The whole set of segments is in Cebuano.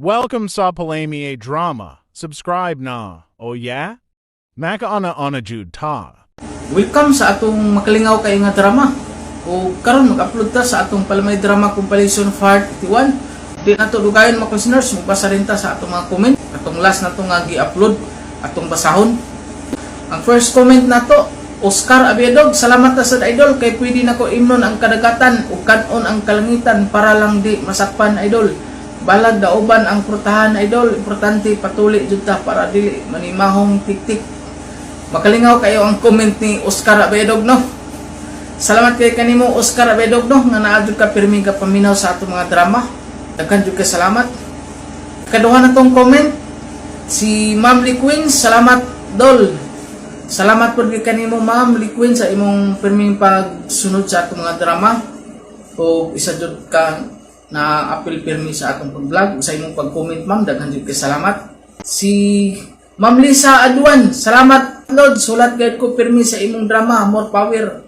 Welcome sa Palamye Drama. Subscribe na. Oh yeah? Makauna-una jud ta. Welcome sa atong makalingaw kay nga drama. O karon mag-upload ta sa atong Palamay Drama Compilation Part 81. Di nato dugayon, mga listeners, magbasa rin ta sa atong mga comment. Atong last nato nga gi-upload, atong basahon. Ang first comment nato, Oscar Abiadog, "Salamat ta sa idol kay pwede nako imnon ang kadagatan ug kan-on ang kalangitan para lang di masakpan, idol. Balag dauban ang prutahan, idol, importante patuli jud ta para dili manimahong tiktik." Makalingaw kayo ang comment ni Oscar Abiadog, no. Salamat kay kanimo, Oscar Abiadog, no, nga naa jud ka pirmi ka paminaw sa atong mga drama. Daghan jud kay salamat. Kaduha na tong comment si Ma'am Lee Queen, "Salamat, dol." Salamat pud kay kanimo, Ma'am Lee Queen, sa imong pirming pagsunod sa atong mga drama. O isa jud ka na apil pirmi sa atong pag-vlog, sa imong pag-comment, ma'am, daghan jud kay salamat. Si Ma'am Lisa Adwan, "Salamat Lord, sulat gayud ko pirmi sa imong drama, more power."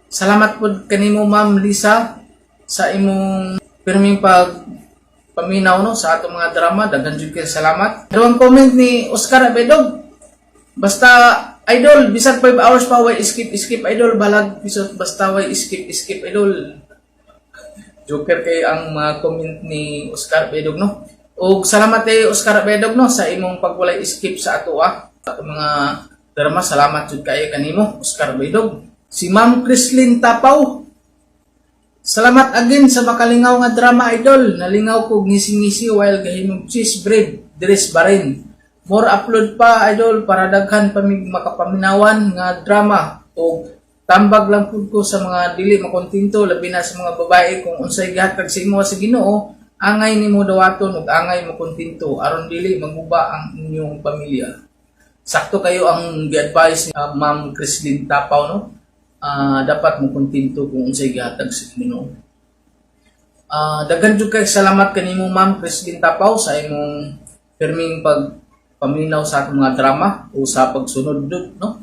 Salamat pud kanimo, Ma'am Lisa, sa imong pirming pag paminaw, no, sa atong mga drama, daghan jud kay salamat. Duhang comment ni Oscar Abedog. "Basta idol, bisag 5 hours pa way skip skip idol, balag pisot basta way skip skip, idol." Joker kay ang mga comment ni Oscar Bedog, no. Og salamat kay Oscar Bedog, no, sa imong pagwalay skip sa ato ah. Sa mga drama, salamat jud kayo kanimo, Oscar Bedog. Si Ma'am Chrislyn Tapaw. "Salamat again sa makalingaw nga drama, idol. Nalingaw ko ngisi-ngisi while gahimong cheese bread dres barin. More upload pa, idol, para daghan pa mig makapaminawan nga drama. O tambag lang pud ko sa mga dili makontento, labi na sa mga babae, kung unsay gihatag sa imo sa Ginoo, angay nimo dawaton ug angay mo kontento aron dili maguba ang inyong pamilya." Sakto kayo ang gi-advise ni Ma'am Chrislyn Tapaw, no? Dapat mo kontento kung unsay gihatag sa Ginoo. Daghan jud kay salamat kanimo, Ma'am Chrislyn Tapaw, sa imong pirming pag paminaw sa atong mga drama o sa pagsunod jud, no?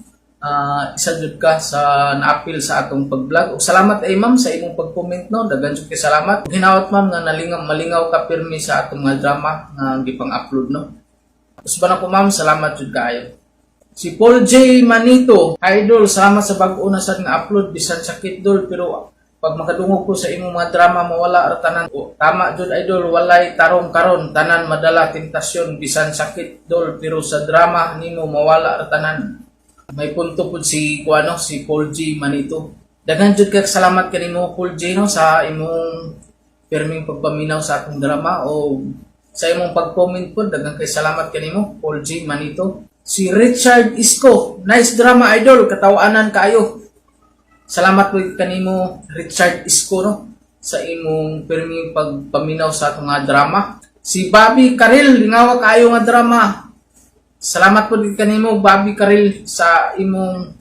Isa jud ka sa naapil sa atong pag-vlog. O salamat ay, ma'am, sa imong pag-comment, no. Daghan jud kay salamat. Hinawat, ma'am, nga nalingaw malingaw ka pirmi sa atong mga drama nga gipang-upload, no. Usban ako, ma'am, salamat jud kaayo. Si Paul J. Manito, "Idol, salamat sa bag-o na sad nga upload bisan sakit, dol, pero pag makadungog ko sa imong mga drama mawala ra tanan. O, tama jud idol, walay tarong karon, tanan madala tentasyon, bisan sakit, dol, pero sa drama nimo mawala ra tanan." May punto pud si kuano, si Paul G. Manito. Daghan jud kay salamat kanimo, Paul G, no, sa imong pirming pagpaminaw sa atong drama o sa imong pag-comment pud, daghan kay salamat kanimo, Paul G. Manito. Si Richard Isko, "Nice drama, idol, katawanan kaayo." Salamat po kanimo, Richard Isko, no, sa imong pirming pagpaminaw sa atong nga drama. Si Bobby Karil, "Lingawa kaayo nga drama." Salamat po kanimo, Bobby Karil, sa imong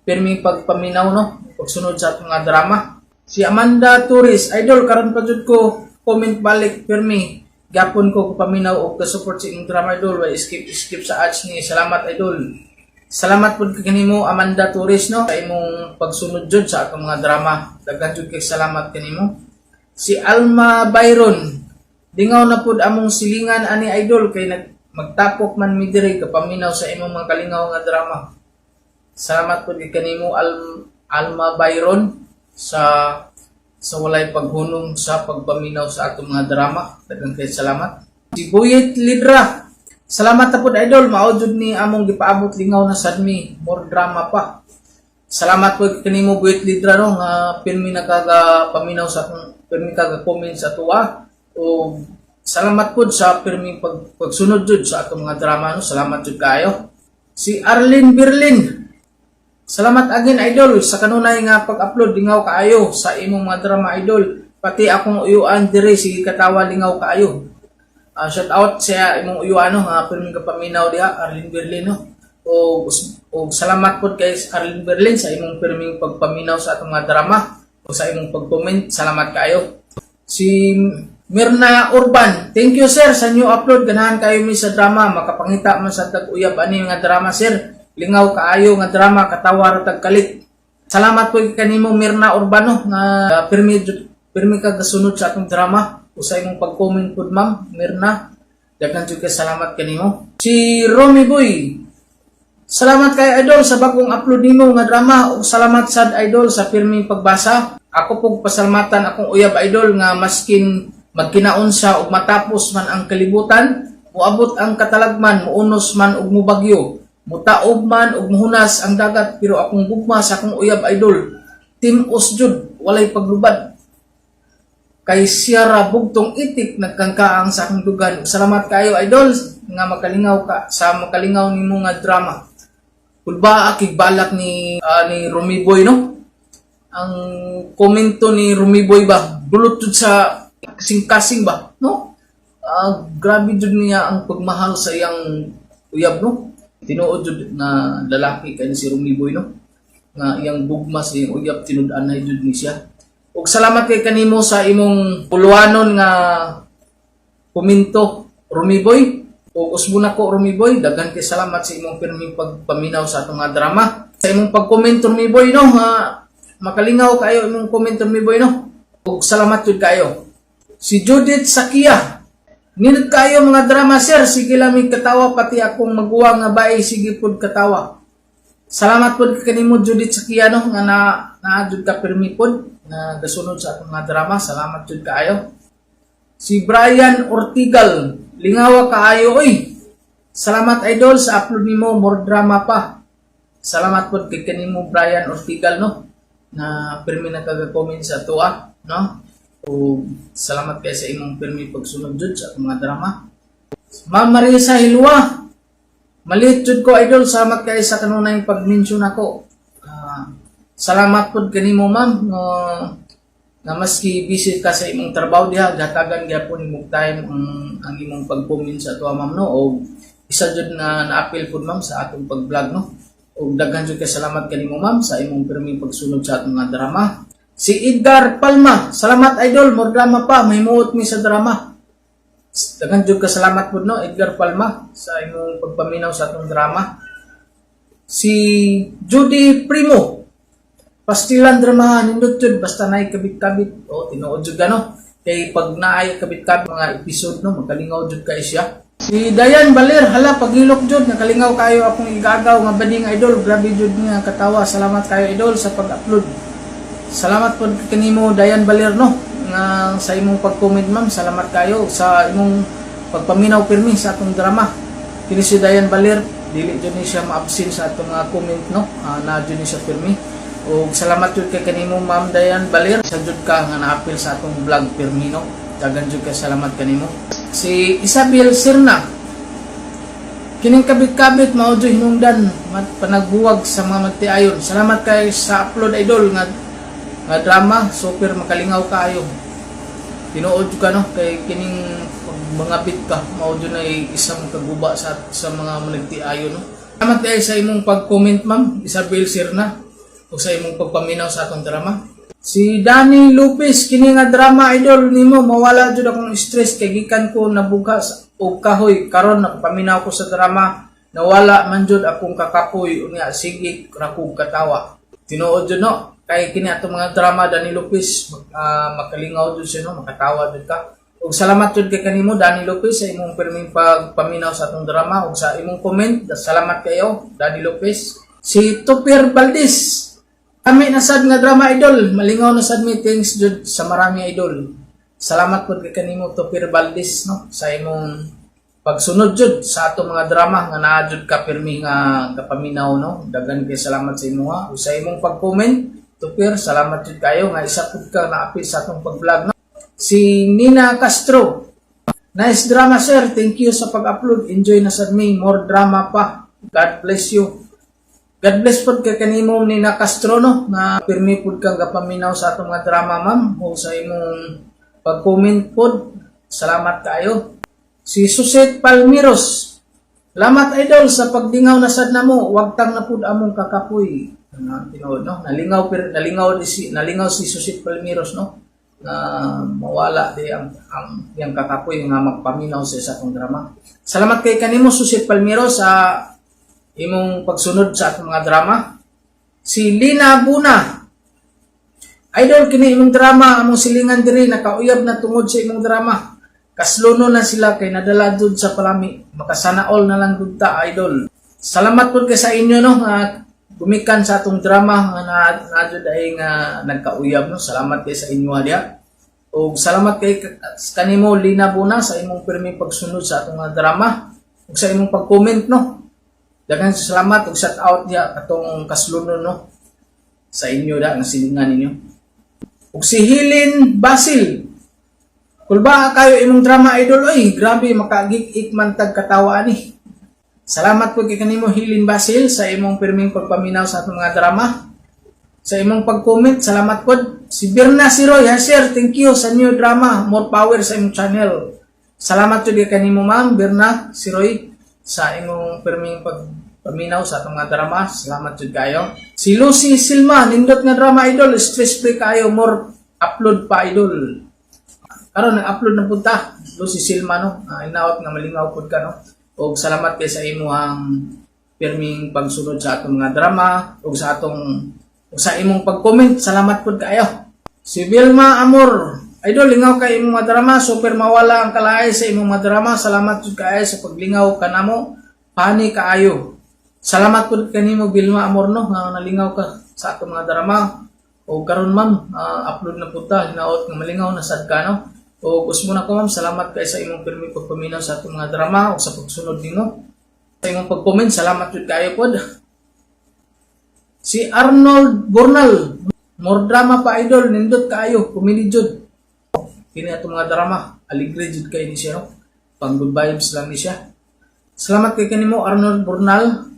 pirming pagpaminaw, no, pagsunod sa atong nga drama. Si Amanda Torres, "Idol, karon pa jud ko comment balik, pirmi gapon ko paminaw og ka-support sa imong drama, idol, way skip skip sa ads ni, salamat, idol." Salamat pud kanimo, Amanda Torres, no, sa imong pagsunod jud sa atong mga drama. Daghan jud kay salamat kanimo. Si Alma Byron, "Dingaw na pud among silingan ani, idol, kay nag magtapok man mi diri kapaminaw sa imong mga kalingaw nga drama." Salamat pud kanimo, Alma Byron, sa walay paghunong sa pagpaminaw sa atong mga drama. Daghang kay salamat. Si Buyit Lidra, "Salamat ta pud idol, mao jud ni among gipaabot, lingaw na sad mi, more drama pa." Salamat po kanimo, Buyit Lidra, no, nga pirmi nakaga paminaw sa atong, pirmi kaga comment sa tuwa. O salamat pud sa pirmi pagsunod jud sa atong mga drama, no. Salamat jud kaayo. Si Arlene Berlin, "Salamat again, idol, sa kanunay nga pag-upload, lingaw kaayo sa imong mga drama, idol. Pati akong uyuan dire sige katawa, lingaw kaayo." Shout out sa imong uyuan, no, nga pirmi ka paminaw diha, Arlene Berlin, no. O salamat pod kay Arlene Berlin sa imong pirming pagpaminaw sa atong mga drama o sa imong pag-comment. Salamat kaayo. Si Mirna Urban, "Thank you sir sa new upload. Ganahan kayo mi sa drama. Makapangita man sa tag-uyab ani nga drama, sir. Lingaw kaayo nga drama, katawa ra tag kalit." Salamat po kanimo, Mirna Urbano, nga pirmi pirmi ka gasunod sa atong drama. O sa imong pag-comment pud, Ma'am Mirna. Daghan jud kay salamat kanimo. Si Romy Boy, "Salamat kay Idol sa bagong upload nimo nga drama ug salamat sad, Idol, sa pirming pagbasa. Ako pong pasalamatan akong uyab, Idol, nga maskin magkinaon siya ug matapos man ang kalibutan, moabot ang katalagman, muunos man ug mubagyo, mutaob man ug muhunas ang dagat, pero akong gugma sa akong uyab, Idol, tim-os jud, walay paglubad. Kay siya ra bugtong itik nagkangkaang sa akong dugan. Salamat kayo, Idol, nga makalingaw ka sa makalingaw nimo nga drama." Kulba akig balak ni Rumi Boy, no? Ang komento ni Rumi Boy ba, dulot jud sa kasing-kasing ba, no? Grabe jud niya ang pagmahal sa iyang uyab, no? Tinuod jud na lalaki kay ni si Rumi Boy, no? Nga iyang gugma sa iyang uyab tinud-anay jud ni siya. Ug salamat kay kanimo sa imong puluanon nga komento, Rumi Boy. Ug usbo nako, Rumi Boy, daghan kay salamat sa imong pirming pagpaminaw sa atong mga drama. Sa imong pag-comment, Rumi Boy, no, ha, makalingaw kayo imong comment, Rumi Boy, no. Ug salamat jud kayo. Si Judith Sakia, "Nindot kayo mga drama, sir, sige lang mi katawa, pati akong maguwang nga bae sige pud katawa." Salamat pud kanimo, Judith Sakia, no, nga na naa jud ka pirmi pud na gasunod sa atong mga drama. Salamat jud kaayo. Si Brian Ortigal, "Lingawa kaayo oy. Salamat, Idol, sa upload nimo, more drama pa." Salamat pod kay kanimo, Brian Ortigal, no, na pirmi na kaga-comment sa atoa, no? O salamat kay sa imong pirmi pagsunod jud sa atong mga drama. Ma'am Marisa Hilwa, "Malit jud ko, Idol, salamat kay sa kanunay pag-mention nako." Salamat pod kanimo, ma'am, nga nga maski busy ka sa imong trabaho diha, gatagan gyapon imong time ang imong pag-comment sa atoa, ma'am, no, o isa jud na naapil pud, ma'am, sa atong pag-vlog, no. Ug daghan jud kay salamat kanimo, ma'am, sa imong pirming pagsunod sa atong mga drama. Si Edgar Palma, "Salamat, Idol, more drama pa, mahimuot mi sa drama." Daghan jud ka salamat pud, no, Edgar Palma, sa imong pagpaminaw sa atong drama. Si Judy Primo, "Pastilan drama, nindot jud basta naay kabit-kabit." O tinuod jud no. Kay pag naay kabit-kabit mga episode, no, makalingaw jud kay siya. Si Dayan Baler, "Hala, paghilok jud, nakalingaw kayo akong igagaw nga bading, Idol, grabe jud nga katawa. Salamat kayo, Idol, sa pag-upload." Salamat pod kanimo, Dayan Baler, no, nga sa imong pag-comment, ma'am. Salamat kayo sa imong pagpaminaw pirmi sa atong drama. Kini si Dayan Baler, dili jud ni siya ma-absent sa atong mga comment, no. Na jud ni siya pirmi. Ug salamat jud kay kanimo, Ma'am Dayan Baler, sa jud ka nga naapil sa atong vlog pirmi, no. Daghan jud kay salamat kanimo. Si Isabel Sirna, "Kining kabit-kabit mao jud hinungdan mat panagbuwag sa mga magtiayon. Salamat kay sa upload, Idol, nga nga drama, super makalingaw kaayo." Tinuod jud ka, no, kay kining pag mga bit ka mao jud nay isang kaguba sa mga managtiayon, no. Salamat kay sa imong pag-comment, Ma'am Isabel Sirna, o sa imong pagpaminaw sa atong drama. Si Danny Lopez, "Kini nga drama, Idol, nimo mawala jud akong stress kay gikan ko nabuga og kahoy, karon nagpaminaw ko sa drama, nawala man jud akong kakapoy, unya sige ra kog katawa." Tinuod jud, no, kay kini atong mga drama, Danny Lopez, makalingaw jud siya, no, makatawa jud ka. Ug salamat jud kay kanimo, Danny Lopez, sa imong pirming pagpaminaw sa atong drama ug sa imong comment. Salamat kayo, Danny Lopez. Si Tupir Valdez, "Kami na sad nga drama, Idol, malingaw na sad mi, thanks jud sa marami, Idol." Salamat pod kay kanimo, Tupir Valdez, no, sa imong pagsunod jud sa atong mga drama nga naa jud ka pirmi nga kapaminaw, no. Daghan kay salamat sa imuha ug sa imong pag-comment, Tupir, salamat jud kayo nga isa pud ka naapil sa atong pag-vlog, no. Si Nina Castro, "Nice drama, sir, thank you sa pag-upload, enjoy na sad mi, more drama pa, God bless you." God bless pod kay kanimo, Nina Castro, no, na pirmi pud kang gapaminaw sa atong mga drama, ma'am, o sa imong pag-comment pod. Salamat kaayo. Si Suset Palmiros, "Salamat, Idol, sa pagdingaw na sad namo, wagtang na pud among kakapoy." Tinuod, no, nalingaw pero nalingaw di si nalingaw si Suset Palmiros, no, na mawala di ang yang kakapoy nga magpaminaw sa atong drama. Salamat kay kanimo, Suset Palmiros, sa imong pagsunod sa atong mga drama. Si Lina Buna, Idol, kini imong drama among silingan diri nakauyab na tungod sa imong drama. Kasluno na sila kay nadala jud sa palami. Makasana all na lang jud ta, idol. Salamat pud kay sa inyo, no, nga gumikan sa atong drama nga na jud ay nga nagkauyab, no. Salamat kay sa inyo diha. Og salamat kay kanimo, Lina Buna, sa imong pirming pagsunod sa atong mga drama ug sa imong pag-comment, no. Daghang salamat ug shout out diha atong kasluno, no, sa inyo da nga silingan ninyo. Ug si Helen Basil. Kulba kayo imong drama, idol, oy, grabe makagik-ik man tag katawa ani. Salamat po kay kanimo, Helen Basil, sa imong pirming pagpaminaw sa atong mga drama. Sa imong pag-comment, salamat pod. Si Birna Siroy, ha sir, thank you sa new drama, more power sa imong channel. Salamat jud kay kanimo, Ma'am Birna Siroy, sa imong pirming pagpaminaw sa atong mga drama. Salamat jud kayo. Si Lucy Silma, nindot nga drama, idol, stress free kayo, more upload pa, idol. Karon nag-upload na pud ta, Lucy Silma, no. Inaot nga malingaw pud ka, no. Og salamat kay sa imong pirming pagsunod sa atong mga drama ug sa atong ug sa imong pag-comment. Salamat pud kaayo. Si Vilma Amor, idol, lingaw kay imong mga drama, super mawala ang kalaay sa imong mga drama. Salamat jud kaayo sa paglingaw kanamo. Funny kaayo. Salamat pud kanimo, Vilma Amor, no, nga nalingaw ka sa atong mga drama. O karon, ma'am, upload na pud ta, hinaot nga malingaw na sad ka, no. O gusto mo na ko, ma'am, salamat kay sa imong pirmi pagpaminaw sa atong mga drama o sa pagsunod nimo. Sa imong pag-comment, salamat jud kaayo pod. Si Arnold Bornal, more drama pa, idol, nindot kaayo, comedy jud. Kini atong mga drama, aligre jud kay ni siya, no. Pang good vibes lang ni siya. Salamat kay kanimo, Arnold Bornal.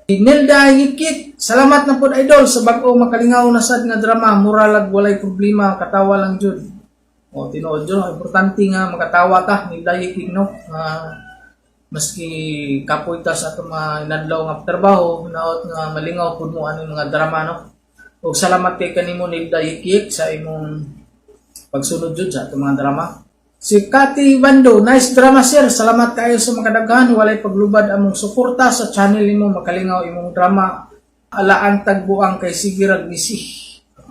Nilda Hikit, salamat na pod, idol, sa bag-o makalingaw na sad nga drama, mura lag walay problema, katawa lang jud. O tinuod jud, importante nga makatawa ta, Nilda Hikit, no. Maski kapoy ta sa atong mga inadlaw nga trabaho, naot nga malingaw pud mo ani mga drama, no. Ug salamat kay kanimo, Nilda Hikit, sa imong pagsunod jud sa atong mga drama. Si Kati Bando, nice drama, sir. Salamat kayo sa makadaghan. Walay paglubad among suporta sa channel nimo, makalingaw imong drama. Alaan tagbuang kay sige rag misi.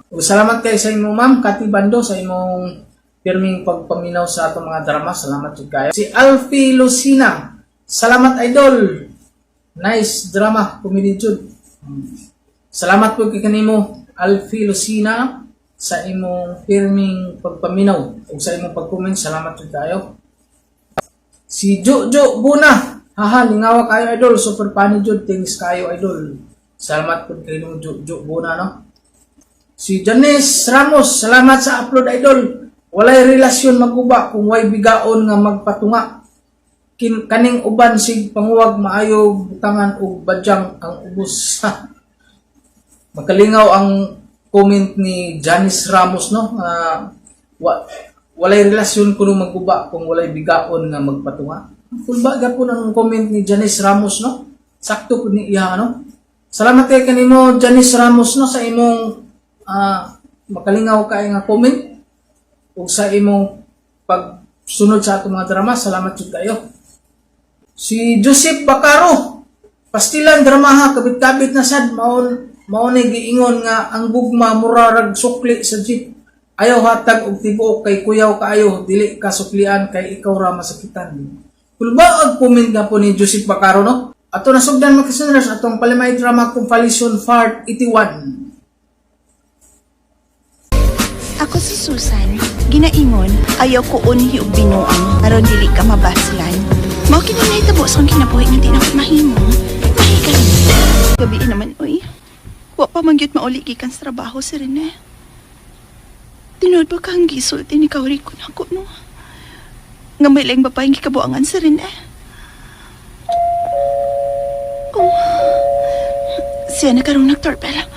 Ug salamat kay sa imong, Ma'am Kati Bando, sa imong pirming pagpaminaw sa atong mga drama. Salamat jud kayo. Si Alfie Lucina, salamat, idol. Nice drama, comedy jud. Salamat po kay kanimo, Alfie Lucina, sa imong pirming pagpaminaw ug sa imong pag-comment. Salamat jud kayo. Si Jojo Buna, haha, lingawa kayo, idol, super funny jud, thanks kayo, idol. Salamat po kay nimo, Jojo Buna, no. Si Janice Ramos, salamat sa upload, idol. Walay relasyon maguba kung way bigaon nga magpatunga. Kaning uban sig panguwag maayo butangan og badyang ang ubos. Makalingaw ang comment ni Janice Ramos, no, nga walay relasyon kuno maguba kung walay bigaon nga magpatunga. Kulba gapon ang comment ni Janice Ramos, no. Sakto pud ni iya, no. Salamat kay kanimo, Janice Ramos, no, sa imong makalingaw kay nga comment ug sa imong pagsunod sa atong mga drama. Salamat jud kayo. Si Joseph Bacaro, pastilan dramaha, kabit-kabit na sad, maon mao ni giingon nga ang gugma mura rag sukli sa jeep. Ayaw hatag og tibuok kay kuyaw kaayo, dili ka suklian kay ikaw ra masakitan. Kulba og comment nga po ni Joseph Bacaro, no. Ato nasugdan, mga listeners, atong palimay drama compilation part 81. Ako si Susan. Ginaingon, ayaw ko unhi og binuang aron dili ka mabaslan. Mao kini nahitabo sa akong kinabuhi nga di na ko mahimo. Mahigali. Gabi naman, oy. Wa pa man gyud mauli gikan sa trabaho si Rene. Tinuod ba kang gisulti ni Kauriko nako, no? Nga may laing babaeng gikabuangan si Rene. Oh. Siya na karong nagdoorbell.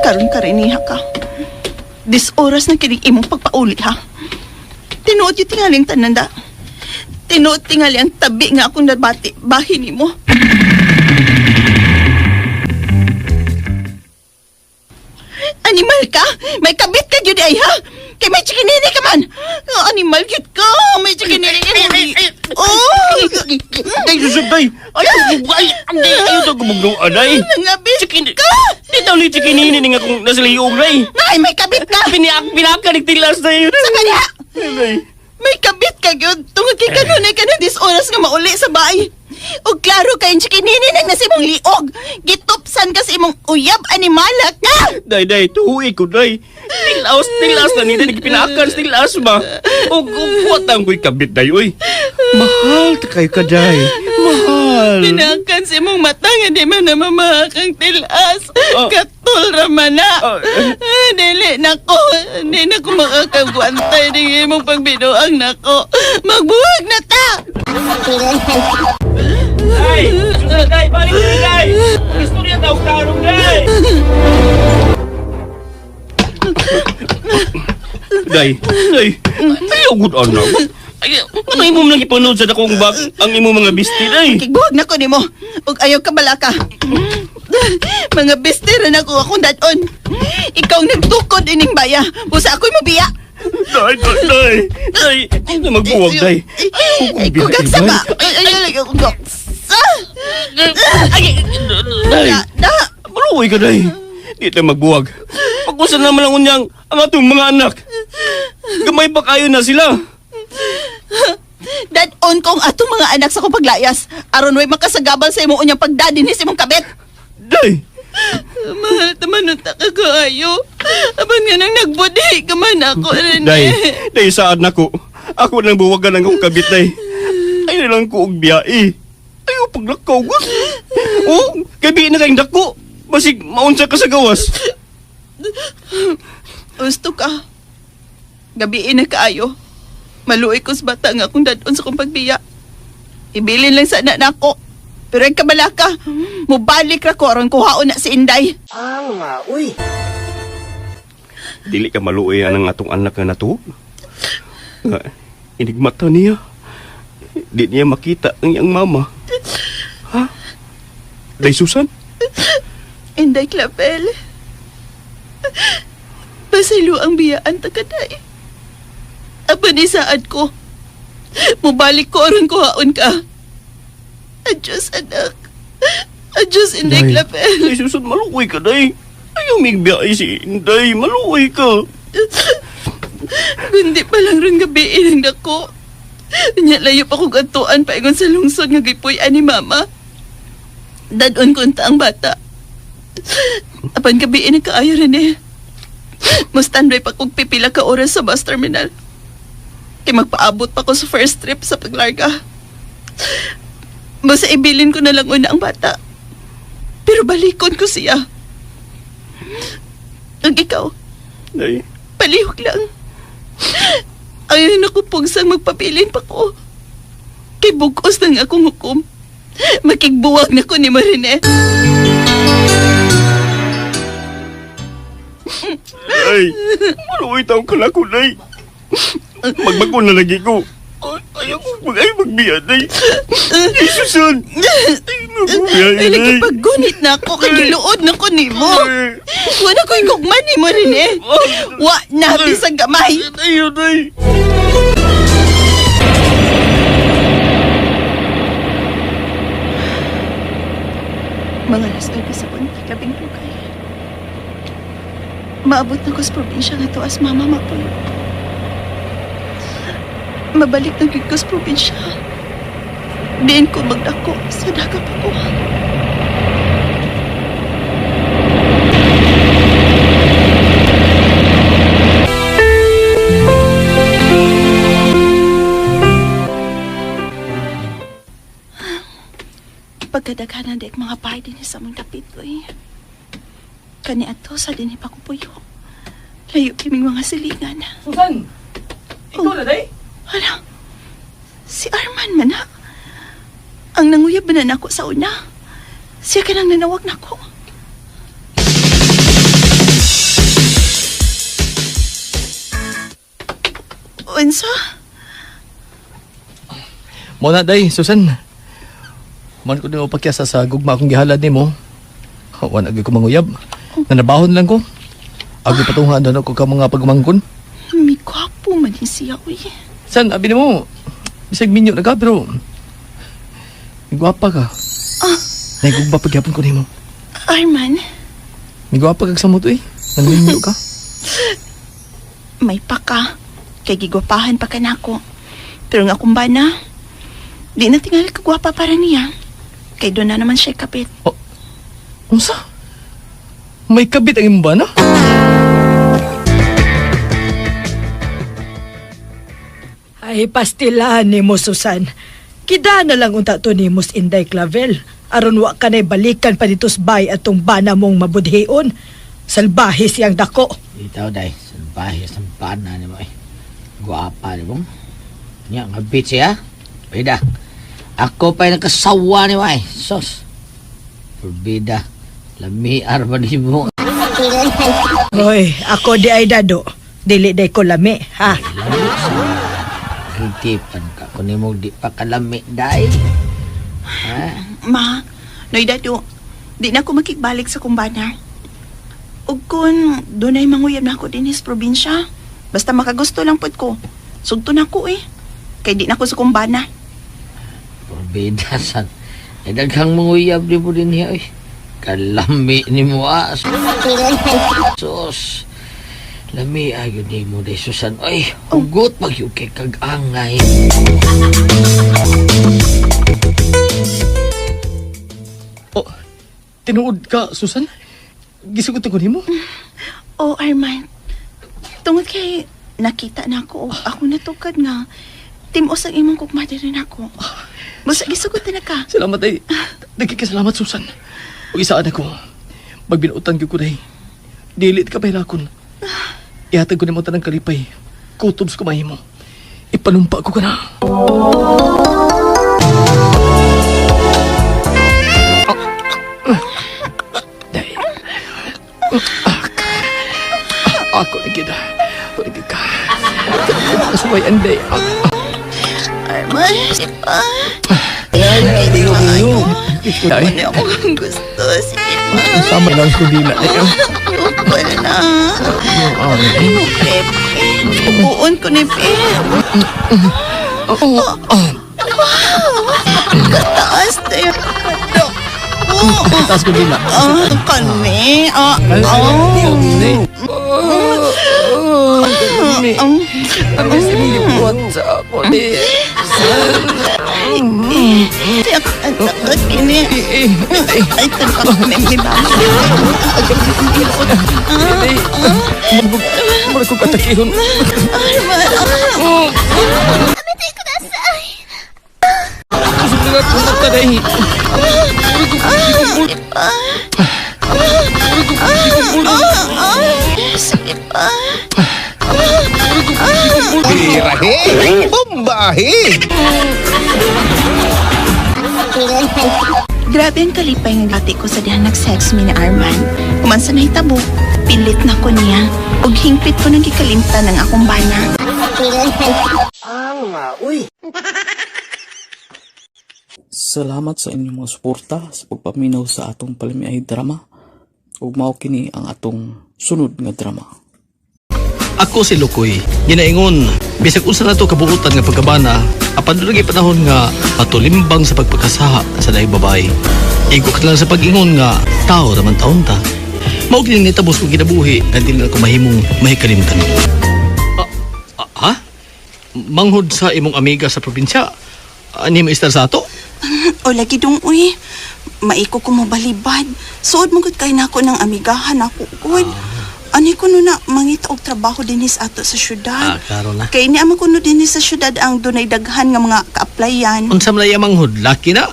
Karon ka rin ka. Dis oras na kining imong pagpauli, ha. Tinuod yung tingaling tananda. Tinuod tingali ang tabi nga akong nabati bahin nimo. Animal ka? May kabit ka gyud ay, ha? Kay may chikinini ka man! Animal cute ka! May chikinini ka man! Oh! Day, Susan, day! Ay, ay, ay, ayaw daw gumugnuan, day! Nangabis Chikin- ka! Di daw ni chikinini nga kung nasa liog, day! Ay, may kabit ka! Pinaka nagtilas, day! Sa kanya! Day! May kabit ka gyud. Tungod kay kanunay ka na dis oras nga mauli sa baay. Og klaro kay chikinini nang nasa imong liog. Gitupsan ka sa imong uyab animala ka. Day, day, tuwi ko, day! Tilas, tilas na nila, nagpinakan, tilas ba? Og, og, watang ko'y kabit, day, uy! Mahal ta kayo ka, day! Mahal! Pinakan sa imong mata nga di man na mamahakang tilas. Oh. Katul ra man na. Oh. Ah, dili nako, di na ko makakagwantay ning imong pagbinuang nako. Magbuwag na ta. Day! Susan, day! Balik ko, day! Istorya daw karong, day! Day, day, ayaw good anak. Ay, ano imo lang ipanood sa dakong bag ang imo mga bisti, day? Kigbuwag na ko nimo. Ug ayaw ka balaka. Mga beste ra na ko akong dadon. Ikaw ang nagtukod ining baya. Busa ako'y mabiya. Day, day, day, day, ay na magbuwag, day. Ayaw kong Ay, biyahe, kugagsa day. ba? Ay, ay, ay, ay, kugagsa. Ay, day, Da, da. maluoy ka, day. Di tayo magbuwag. Pag-usan naman lang unyang ang atong mga anak. Gamay pa kayo na sila. Dadon kong atong mga anak sa kong paglayas. Aron way makasagabal sa imong unyang pagdadinhi sa imong kabit. Day! Mahal taman unta ka kaayo. Apan nga nang nagbudi ka man ako rin. Day, day saan nako? Ako nang buwagan ang akong kabit, day. Ayaw lang ko og biyae. Ayaw paglakaw ko. Oh, gabi na kayong dako. Basig maunsa ka sa gawas. Gusto ka. Gabiin na kaayo. Maluoy ko sa bata nga akong dadon sa kong pagbiya. Ibilin lang sana nako. Pero ay kabalaka, mubalik ra ko aron kuhaon na si Inday. Dili ka maluoy ang atong anak nga nato. Nga, inigmata niya. Di niya makita ang iyang mama. Ha? Day Susan? Inday Clavel. Pasaylo ang biyaan ta kaday. Apan isaad ko. Mubalik ko aron kuhaon ka. Adios, anak. Adios, Inday Clavel. Day Susan, maluoy ka, day. Ayaw migbiyae si Inday. Maluoy ka. Kundi pa lang ron gabi ang dako. Nya layo pa kog adtuan paingon sa lungsod nga gipuy-an ni mama. Dadon ko unta ang bata. Apan gabi na kaayo rin eh. Mustandoy pa kog pipila ka oras sa bus terminal. Kay magpaabot pa ko sa first trip sa paglarga. Basta ibilin ko na lang una ang bata. Pero balikon ko siya. Ang ikaw, Day. palihog lang. Ayaw na ko pugsang magpabilin pa ko. Kay bugos nang akong hukom. Makigbuwag na ko ni Marine. Ay, maluoy taong kalako, day. Magbago na lagi ko. Ay, ayaw ko mag ay magbiya, day. Ay, Susan! Ay, magbiya, Ay, day. lagi paggunit na ako kay giluod na ko nimo. Wala ko'y gugma ni Marine. Wa na bisag gamay. Ayaw, day. Mga alas 9 sa punti, labing dugay. Maabot na ko sa probinsya nga to as mama mapuyo. Mabalik na gyud ko sa probinsya. Diin ko magdako sa daga pa ko. Pagkadaghanan di mga bahay din sa among dapit ko eh. Kani ato sa dinhi pa ko puyo. Layo kiming mga silingan. Susan! Ikaw na, day? Hala, si Arman man ha. Ang nanguyab na nako sa una. Siya ka nang nanawag nako. Unsa? Mo na day, Susan. Man ko nimo pakyasa sa gugma akong gihalad nimo. Wa na gyud ko manguyab. Nanabahon lang ko. Agi patungan doon ako ka mga pagmangkon. May gwapo man ni siya, uy. San, abi nimo, bisag minyo na ka, pero migwapa ka. Ah. Nagugba pagyapon ko nimo. Arman, Migwapa kag samot, eh. Nangminyo ka. May paka. Kay gigwapahan pa ka nako. Pero nga akong bana, di na tingali kagwapa para niya. Kay doon na naman siya kapit. Unsa? May kabit ang imong bana? Ay, pastilan ni mo, Susan. Kida na lang unta to ni Mus Inday Clavel. Aron wa ka na'y balikan pa dito sa bay atong bana mong mabudhion. Salbahe siyang dako. Itaw day, salbahe sa bana ni mo eh. Guwapa ni mo. Nya, nga bitch siya. Pweda. Ako pa'y nakasawa ni mo eh. Sos. Forbida. Lami arba ni mo. Hoy, ako di ay dado. Dili day ko lami, ha? Lami sa Hitipan ka. Kung mo di pa kalami day. Ha? Ma, noy dado, di na ako makigbalik sa kumbana. Ug kun dunay manguyab na ako dinhi sa probinsya, basta makagusto lang pud ko. Sugto na ko eh. Kay di na ko sa kumbana. Forbida san. Eh, daghang manguyab ni mo din hiya eh. Kalami ni mo ah. Sos. Lami ayo ni mo day Susan. Ay, hugot pag yung kay kag-angay. Oh, tinuod ka, Susan? Gisugot ko nimo? Oh, Arman. Tungod kay nakita na ako, ako natukad nga. Timos ang imong kugma diri nako. Basta gisugot na ka. Salamat ay. Nagkikasalamat, Susan. Ug isaan ako. Magbinuotan gyud ko day. Dili ka pahirakon. Ihatag ko nimo tanang kalipay. Kutob sa kumahimo. Ipanumpa ko ka na. Day. Ako na gid. Ako na gid ka. Kasuway anday. Arman, pa. Day. Ano ako ang gusto? Sige pa. Sama lang ko dila. Wala na. Pepe. Upuon ko ni Pe. Wow! Kataas tayo. Oh, Taas ko dila. ah, kani. Ah, oh. Ang sinibuat sa ako ni. Tiyak, ang takot kini. Ay, takot kini. Di ba? Mura ko katakihon. Arman, Kusog na ako mataday. Mura ko kumbul. Mura ko kumbul. Sige pa. Mura ko kumbul. Birahe! Bombahe! Grabe ang kalipay ng ate ko sa dihang nag-sex mi ni Arman. Kuman sa nahitabo, pilit na ko niya. Ug hingpit ko nang gikalimtan ng akong bana. Salamat sa inyong mga suporta sa pagpaminaw sa atong palamiay drama. Ug mao kini ang atong sunod nga drama. Ako si Lukoy. Ginaingon, bisag unsa na to kabuutan nga pagkabana, apan doon panahon nga matulimbang sa pagpakasaha sa daig babae. Igo ka lang sa pag-ingon nga tao raman taon ta. Mao kini nitabos kong kinabuhi nga dili na ko mahimong mahikalimtan. Ah, ah, ha? Manghod sa imong amiga sa probinsya. Ani mo istar sa ato? O lagi dong uy, maiko ko mobalibad. Suod mo gud kay nako ng amigahan ako gud. Ani ko no na mangita og trabaho dinhi sa ato sa syudad. Ah, klaro na. Kay ni ama ko no dinhi sa syudad ang dunay daghan nga mga ka-applyan. Unsa man iya manghod, laki na.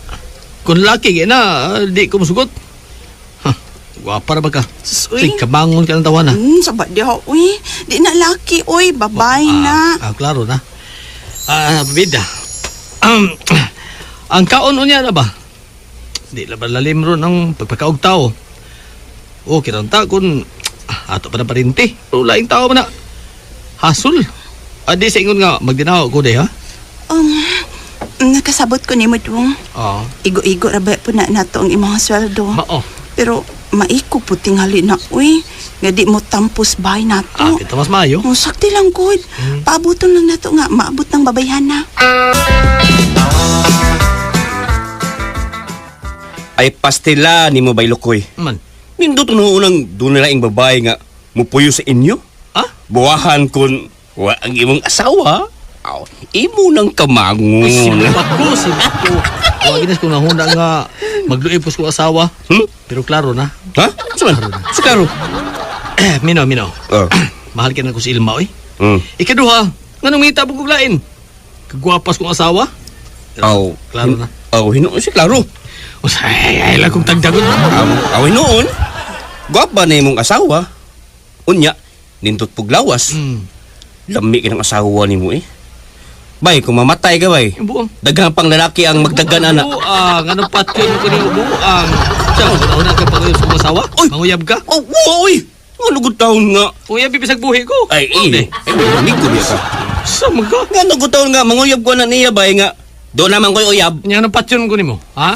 Kung laki gyud na, di ko musugot. Ha, gwapa ra ba ka? Sus, uy. Sige, kabangon ka ng tawana. Saba diha uy. Di na laki uy, babay na. Ah, klaro na. Ah, bida. Ang kaon unya na ba? Di la ba lalim ron ang pagpakaog tao. O, kiranta kung ato pa na parinti. Pero laing tao man na. Hasol. Adi sa ingon nga, magdinaw ko day ha? Nakasabot ko nimo dong. Oo. Igo-igo ra ba po na nato ang imong sweldo. Mao. Pero Maiko po tingali na, uy. Nga di mo tampos bahay nato. Ah, kita mas maayo. Oh, sakti lang gud. Paabuton lang nato nga maabot ng babayhana. Ay pastila ni mo bay Lukoy. Man. Nindot no unang doon nila ing babae nga mupuyo sa inyo. Ah? Buwahan kun wa ang imong asawa. Aw, imo nang kamangon. Uy, sibat ko, sibat ko. Wa ginas kung nahuna nga magluib ko sa kong asawa. Hmm? Pero klaro na. Ha? Sa man? Sa klaro. Minaw, minaw. Oh. Mahal ka na ko si Ilma, oy. Mm. Ikaduha, nganong ngita po kong lain? Kagwapas kong asawa? Aw, Klaro na. Aw, hinuon si klaro. Usay, ay lang kong tagdagon. Aw, aw hinuon. Gwapa na imong asawa. Unya, nindot puglawas. Lami ka ng asawa nimo eh. Bay, kung mamatay ka bay. Yung buong. Daghang pang lalaki ang magdagan ana. Buang, anong patyon ko ni buang? Siya, una ka pag sa kong asawa? Oy! Manguyab ka? Oh, wow, oy! Ano gud taon nga? Uyab, ibisag buhi ko. Ay, eh. Ay, may ko niya ka. Sa mga. Nga ano gud taon nga manguyab ko na niya bay nga. Doon naman ko'y uyab. Nya anong patyon ko nimo? Ha?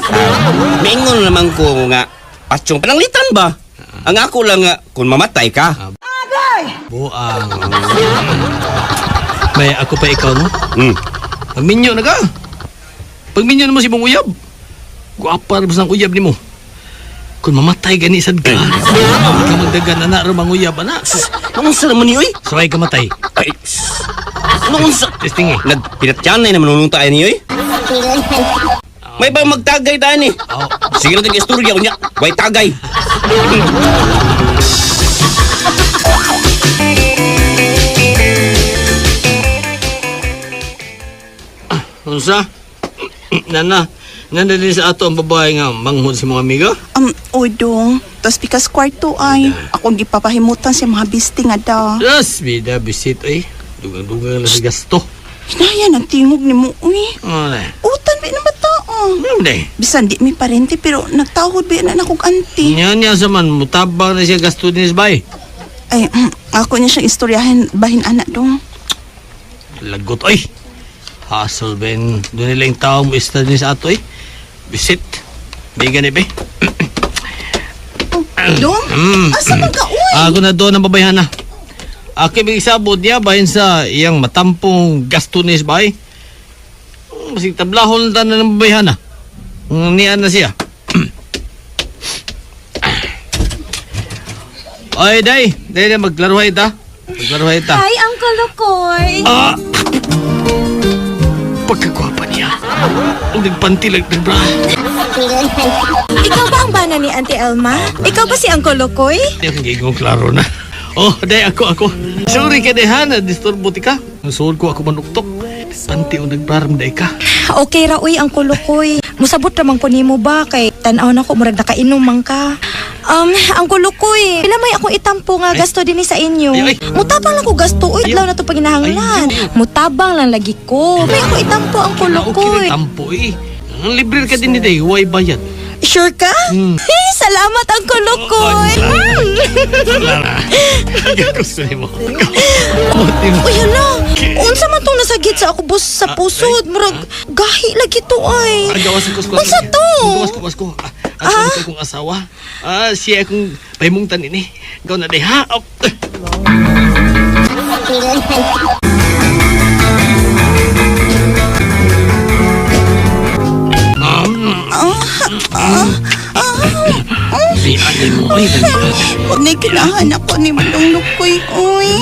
Mingon naman ko nga patyong pananglitan ba? Ang ako lang nga kung mamatay ka. Buang. May ako pa ikaw, no? Hmm. Pagminyo na ka. Pagminyo na mo si Bong Uyab. Guwapa na ang uyab nimo. Kung mamatay gani sad ka, hindi ka magdagan ana ro mang uyab ana. Noon sa naman niyo, oy. Suway ka matay. Ay, noon sa... Testing eh. Nagpinatyanay naman nung tayo niyo, eh. May ba magtagay tayo ni? Oh. Sige lang tag-istorya ko niya. Way tagay. Unsa? Nana, nana din sa ato ang babae nga manghod sa mga amiga. Oy dong, tos pikas kwarto ay. Akong gipapahimutan sa mga bisti nga da. Yes, bida bisit ay. Dugang-dugang lang sa gasto. Hinaya ng tingog ni mo, uy. Ano na? Utan ba na bata? Ano na? Bisan di mi parente pero nagtahod ba na nakog anti. Nya niya sa man mutabang na siya gasto ni bay. Ay, ako niya siyang istoryahin bahin anak dong. Lagot ay. Hassle ben. Doon nila yung tao mo isda din sa ato ay. Bisit. Bigan ni be. Oh, dong? Asa man ka, uy? Ako na doon ang babayhan na. Aki may isabot niya bahin sa iyang matampong gasto ni bay. Masig tablahon na tanan ng babayhan na. Nian na siya. Ay, day. Day, day, maglaruhay ta. Maglaruhay ta. Hi, Uncle Lukoy! Ah! Pagkagwapa niya. Ang nagpantilag ng bra. Ikaw ba ang bana ni Auntie Elma? Ikaw ba si Uncle Lukoy? Hindi akong gigong klaro na. Oh, day, ako, ako. Sorry ka, day, ha? Na-disturbo ti ka. Nasuod ko ako manuktok. Panti o nagbraram, day ka. Okay ra uy, Uncle Lukoy. Musabot ramang ko nimo ba kay tan-aw na ko murag nakainom man ka. Uncle Lukoy, pila may akong itampo nga gasto dinhi sa inyo. Ay, ay. Mutabang lang ko gasto uy, Ayaw. adlaw na to paginahanglan. Ay, ayaw. Mutabang lang lagi ko. May ako itampo, Uncle Okay, Lukoy. tampo, eh. Ang libre ka din ni day. Huwag bayad. Sure ka? Eh, salamat, Uncle Lukoy. Clara. Gusto mo. Buti mo. Uy, hala. Unsa man tong nasagit sa ako boss sa pusod? Murag gahi lagi to ay. Ang gawas ko. Unsa to? Gawas ko, gawas ko. Ah, ah? Akong asawa. Ah, siya akong pahimungtan ini. Ikaw na day, ha? Oh. Di mo, ay, Huwag na kinahan ako ni Manong Lukoy, uy.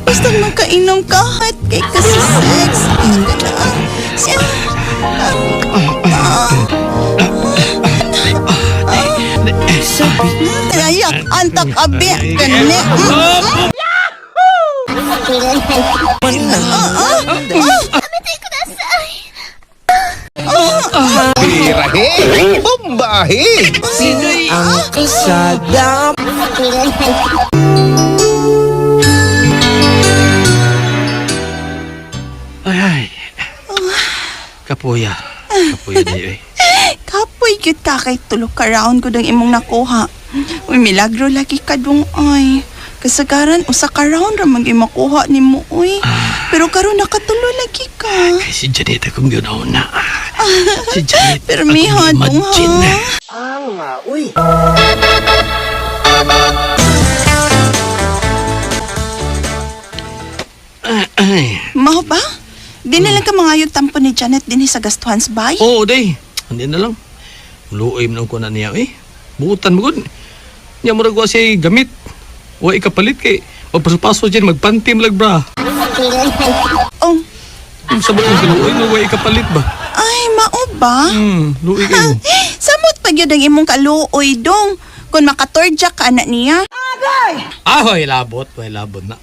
Basta magkainom ka, hot kay kasi sex. Hindi na. Siya. Ayak, antak abi, gani. Birahe! Bombahe! Ay, ay. Kapuya. Kapuya na eh. Kapoy gyud ka kay tulo ka round ko ng imong nakuha. Uy, milagro lagi ka dong ay. Kasagaran usa ka round ra man gyud makuha nimo uy. Pero karon nakatulo lagi ka. Kay si Janet akong ginauna. Si Janet Pero miha akong dong imagine. ha. Mao ba? Di na lang ka mga yung tampo ni Janet dinhi sa gastuhan sa bay? Oo, day. Hindi na lang. Luoy man ko na niya eh. Buutan mo gud. Nya murag wa siya gamit. Wa ikapalit kay magpaso-paso dyan, magpantim lag bra. Oh, Sa buong kinuoy no wa ikapalit ba? ay mao ba? Luoy kayo. Samot pa gyud ang imong kaluoy dong. Kung makatordya ka anak niya. Ah, way labot, way labot na.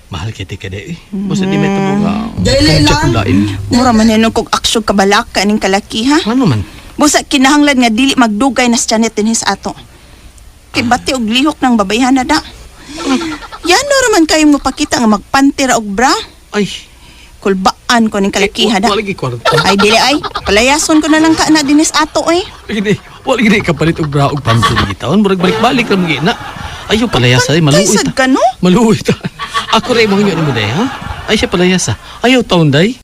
Mahal kay tika day. Eh. Basta di may tabo nga. Dili lang. Lain. Mura man hinog kog aksyon kabalaka ning kalaki ha. Ano man? Busa kinahanglan nga dili magdugay na si Janet dinhi sa ato. Kay bati og lihok ng babayhan na da. Yan no raman kayo mo pakita nga magpantira og bra. Ay, Kulbaan ko ning kalaki ha da. wala lagi kwarta. Ay dili ay, palayason ko na lang ka na dinis ato eh. Gini, wala gini kapalit og bra og panty di taon. Murag balik-balik lang gina. Ayo palayas ay maluoy Kay sad ta. ka no? Maluoy ta. Ako rin mga mo day ha. Ay siya palayas ha. Ayaw taon day.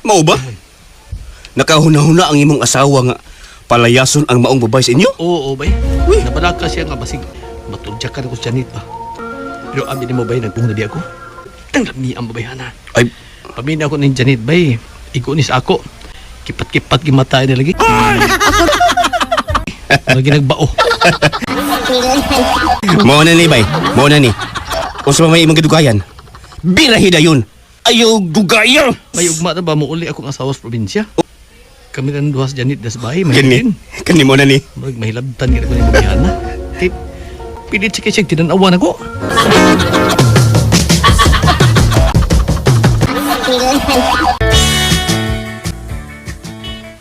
Mao ba? Nakahuna-huna ang imong asawa nga palayason ang maong babae sa inyo? Oo, bay. Nabalaka siya nga basig. Matudya ka na ko sa Janet ba. Pero amin mo bay, nagbuhong na di ako. Tanggap niya ang babayhana. Ay, Pamina ako ni Janet bay. Igo ni sa ako. Kipat-kipat gimatay na lagi. Lagi nagbao. mao na ni bay, mao na ni. Unsa man may imong gidugayan? Birahi dayon. Ayaw dugaya. May ugma na ba mo uli akong asawa sa probinsya? Kami na duha sa Janet das bahay. May Kani, kani mo na ni. Murag mahilabtan ka na ko ni babayhana. Kay, pilit siya kay siya tinanawan ako.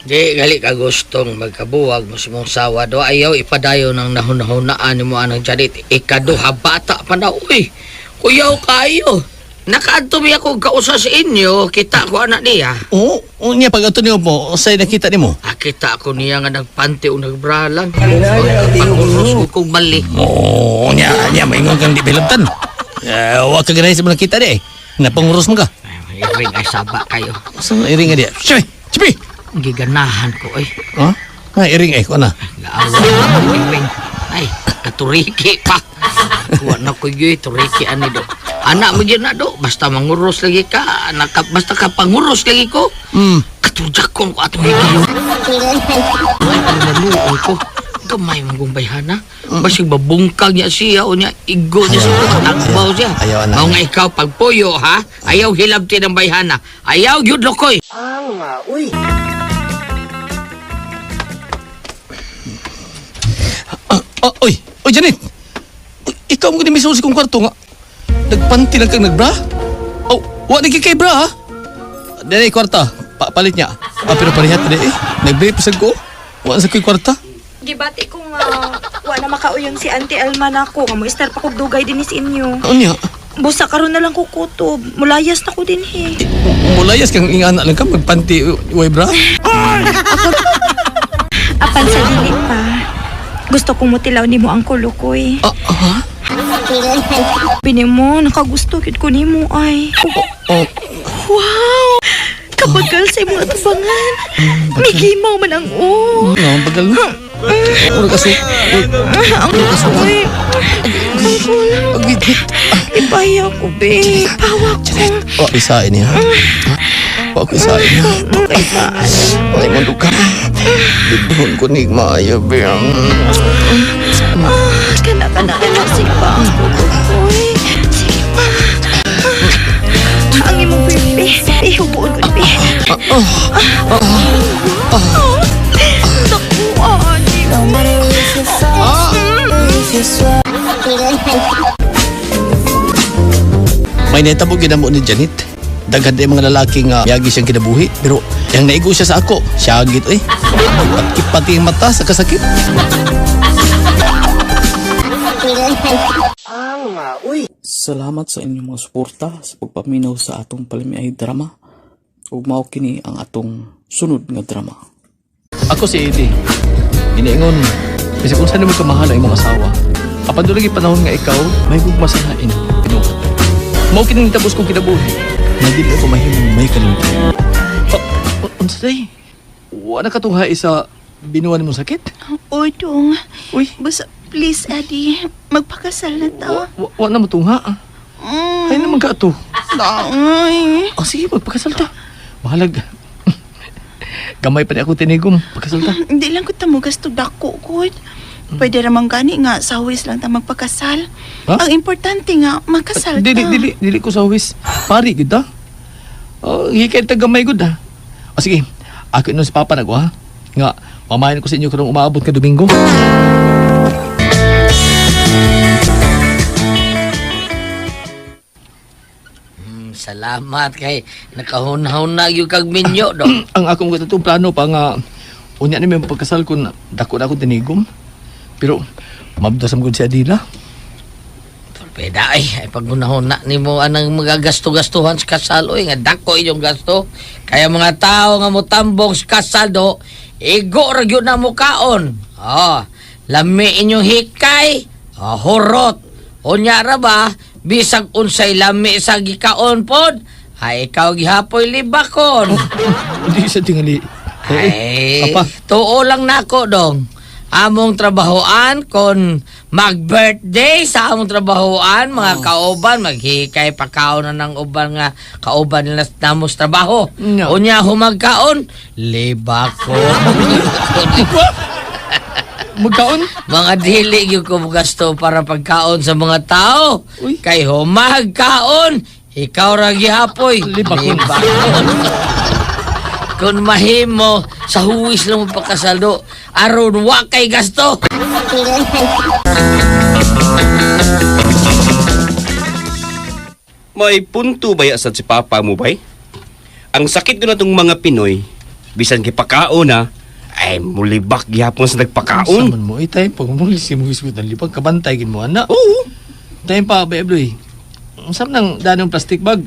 Di gali ka gustong magkabuwag mo sa mong sawa do ayaw ipadayo ng nahunahunaan ni mo anang Janet ikaduha bata pa na uy kuyaw kayo nakaadto mi ako kausa sa inyo kita ko anak niya. Oo, oh, niya pag ato niyo po, say nakita nimo. Ah, kita ko niya nga nagpante o nagbralang pag-uros ko kong mali. Oo, niya, niya, maingon kang di bilabtan. Eh, wa ka ganahin sa mga kita di eh. Napanguros mo ka. Ay, iring ay saba kayo. Sa iring nga diya. Chipi! Chipi! Giganahan ko ay. Ha? Ha, iring eh, kuha na. Gaawa ko iring. Ay, katuriki pa. Kuha na ko yun, turiki ani do. Anak mo yun na do, basta manguros lagi ka, anak ka, basta ka panguros lagi ko. Katudyak ko ko atong higayon. Ay, pero naluoy ko. Gamay mong gumbayhana. Basig babungkag niya siya o niya, igo niya siya, tagbaw siya. Ayaw, anak. Mao nga ikaw pagpuyo ha, ayaw hilabti ng bayhana. Ayaw yun lokoy. Ah, ah, oy, oy, Janet! Uy, ikaw mo gani sa kong kwarto nga. Nagpanti lang kang nagbra? Oh, wa na kay bra ha? Dili kwarta, palit niya. Ah, pero parehat na eh. Nag-brief sa ko. Wa sa ko'y kwarta. Gibati ko nga wa na makauyon si Auntie Alma nako nga mo istar pa kog dugay dinhi sa inyo. Ano niya? Busa karon na lang ko kutob. Mulayas na ko dinhi. Mulayas kang ingana lang ka magpanti, way bra. Apan sa dili pa. Gusto kong mutilaw nimo ang kulukoy. Ah, ah, Bini mo, nakagusto gyud ko nimo ay. oh, Wow! Kabagal sa imong atubangan. Migimaw man ang o. no, bagal na. Mura kasi, Ang uy. Ang kulang. pagwit. Ipaya ko, be. Pawa ko. Wa isain niya. Wa ko isain niya. Kay ba? Ay, mo ka. Bidon ko ni maayo, biyang. Ah, kana, kana, kana. Sige pa ang kulukoy. Sige pa. Ah, ang imong bebe. Ihubuon ko ni be. Ah, Naku, ani. May netabo ginamo ni Janet. Daghan din mga lalaki nga yagi siyang kinabuhi. Pero yang naigo siya sa ako, siya git eh. Pati ang mata sa kasakit. Salamat sa inyong mga suporta sa pagpaminaw sa atong palamiay drama. Ug mao kini ang atong sunod nga drama. Ako si Eddie. Ginaingon, kasi kung saan mo kamahal ang imong asawa, apan doon lagi panahon nga ikaw, may gugma sa lain. Pinuhat. Mao kining tapos kong kinabuhi. Na dili ako mahimong may kalimtan. Oh, unsa day? Wala ka tungha sa binuan mo sakit? Oy, dong. Uy. Basta, please, Eddie. Magpakasal na ta. Wa na mo tungha. Ay naman ka to. Ay. Oh, sige, magpakasal ta. Bahalag. Gamay pa ni ako tinigom. Pagkasal ta. Hindi lang ko tamo gasto dako ko. Pwede ramang gani nga sa huwis lang ta magpakasal. Ha? Ang importante nga makasal ta. Dili, dili, dili ko sa huwis. Pari, gud ta. Oh, hikay ta gamay gud ha. O sige, ako inon si Papa nagwa ha. Nga, mamayan ko sa inyo karong umaabot ka Domingo. Salamat kay nakahunahon na yung kag minyo dong. Ang akong katutong plano pa nga unya ni may pagkasal kun dako na akong tinigom. Pero mabdos am gud si Adila. Pwede ay, ay pagunahon na nimo anang mga gasto-gastuhan sa kasal oy nga dako inyong gasto. Kaya mga tao nga motambong sa kasal do, igo ra gyud na mukaon. Oh, lami inyong hikay, oh, hurot. Unya ra ba bisag unsay lami sa gikaon pod, ay ikaw gihapoy libakon. Hindi sa tingali. Ay, apa. tuo lang nako dong. Among trabahoan kon mag-birthday sa among trabahoan, mga kauban maghikay pakaon na ng uban nga kauban nila namo sa trabaho. No. Unya humagkaon, libako. Magkaon? Mga dili gyud ko gasto para pagkaon sa mga tao. Uy. Kay humagkaon, ikaw ra gihapoy. Libakon. Libakon. Kung mahimo, sa huwis lang mo pagkasaldo, aron wa kay gasto. May punto ba ya sad si Papa mo bay? Ang sakit ko na tong mga Pinoy, bisan gipakaon na, ay mulibak gihapon sa nagpakaon. Saman mo, eh, tayo pag muli si mo isgot ng libag, kabantay gin mo, ana. Oo. Tayo pa, ba, Ebloy? Saan nang daan yung plastic bag?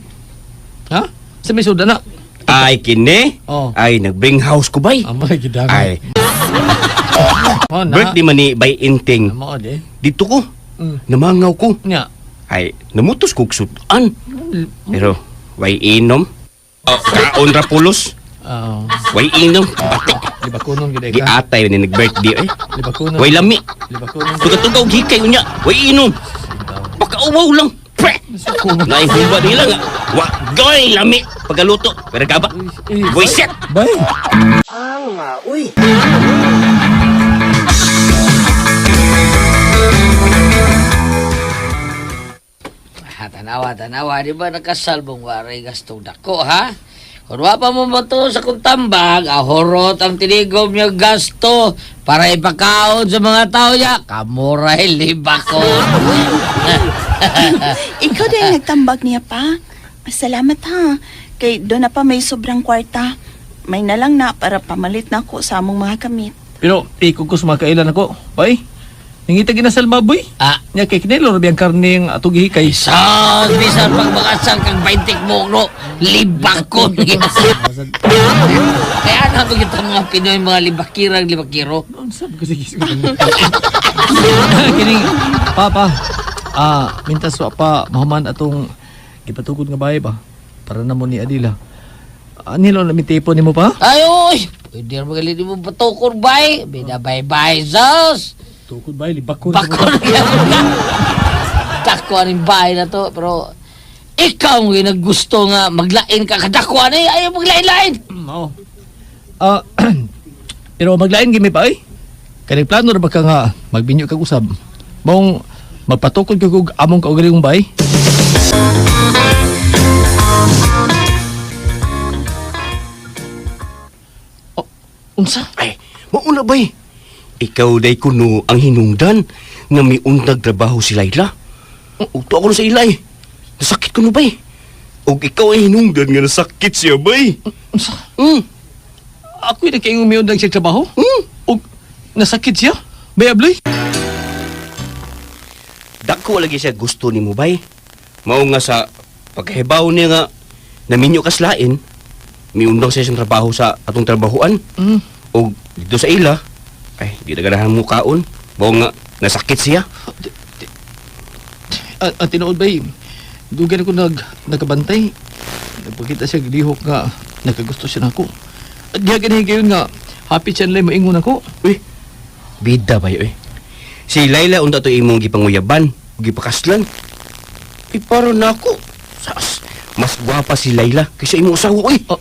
Ha? Sa may soda na? Ay kini. Oh. Ay nagbring house ko bay. Amay, gidami. Ay, Oh, na. birthday man ni bay Inting. Mao de. Dito ko. Namangaw ko. Nya. Ay, namutos kog sudan. Pero way inom. Oh, kaon ra pulos. Oh, Way inom. Batik. libakonon gid ka. Giatay ni nag-birthday eh. Libakonon. Way lami. Libakonon. Tuga-tuga og hikay unya. Way inom. Pakauwaw lang. Pre! Naihuba nila nga. Wa goy lami pagaluto. Pero gaba. Buisit. Bay. Ah, tanawa, tanawa, di ba nakasalbong waray gastong dako, ha? Kung wa pa mo bato sa kong tambag, ahorot ang tinigom niya gasto para ipakaon sa mga tao niya. Kamuray libakon. Ikaw dahil nagtambag niya pa. Salamat ha. Kay doon na pa may sobrang kwarta. May nalang na para pamalit na ako sa among mga gamit. Pero ikog ko sa mga kailan ako. Bay. Nangita ginasal baboy. Ah. Nya kay kinelo rabi ang karne ang atong gihikay. Sa bisan pagbakasan kag 20 mo no, libakon. Kaya ano kita mga Pinoy mga libakirang libakiro. Unsa ba kasi Kining papa. Ah, mintas wa pa mahuman atong gipatukod nga bahay ba para namo ni Adila. Anilo na mitipo nimo pa? Ay, oy! Pwede rin magaling mo patukor, bay. Bida, bye-bye, sus! Tukod bay libakon. Bakon na ka. Dako aning bahay na to, pero ikaw ang naggusto nga maglain ka kadako ani ayaw maglain-lain. Oo. Ah, pero maglain gimi pa ay. Kay nagplano ra ba ka nga magbinyo kag usab? Maong magpatukod kag og among kaugalingong bay? Oh, unsa? Ay, mauna bay. Ikaw day kuno ang hinungdan nga miundag trabaho si Laila. Ugto ako na sa ila eh. Nasakit kuno bay. Og ikaw ay hinungdan nga nasakit siya bay. Unsa? Mm. Ako'y nagkaingong miundag siya trabaho? Mm. Og nasakit siya? Bay abloy? Dako lagi siya gusto nimo bay. Mao nga sa paghibaw niya nga naminyo kas lain, miundang siya siyang trabaho sa atong trabahoan. Mm. Og dito sa ila, ay di na ganahan mo kaon. Mao nga nasakit siya. Ang tinuod bay, dugan ako nagkabantay. Nagpakita siya gilihok nga nakagusto siya nako. Diha gani gayon nga happy channel moingon ako. Uy, bida ba yun eh? Si Laila unta to imong gipanguyaban, gipakaslan. Eh, para nako. Sas, mas gwapa si Laila kaysa imong asawa, uy. Oh,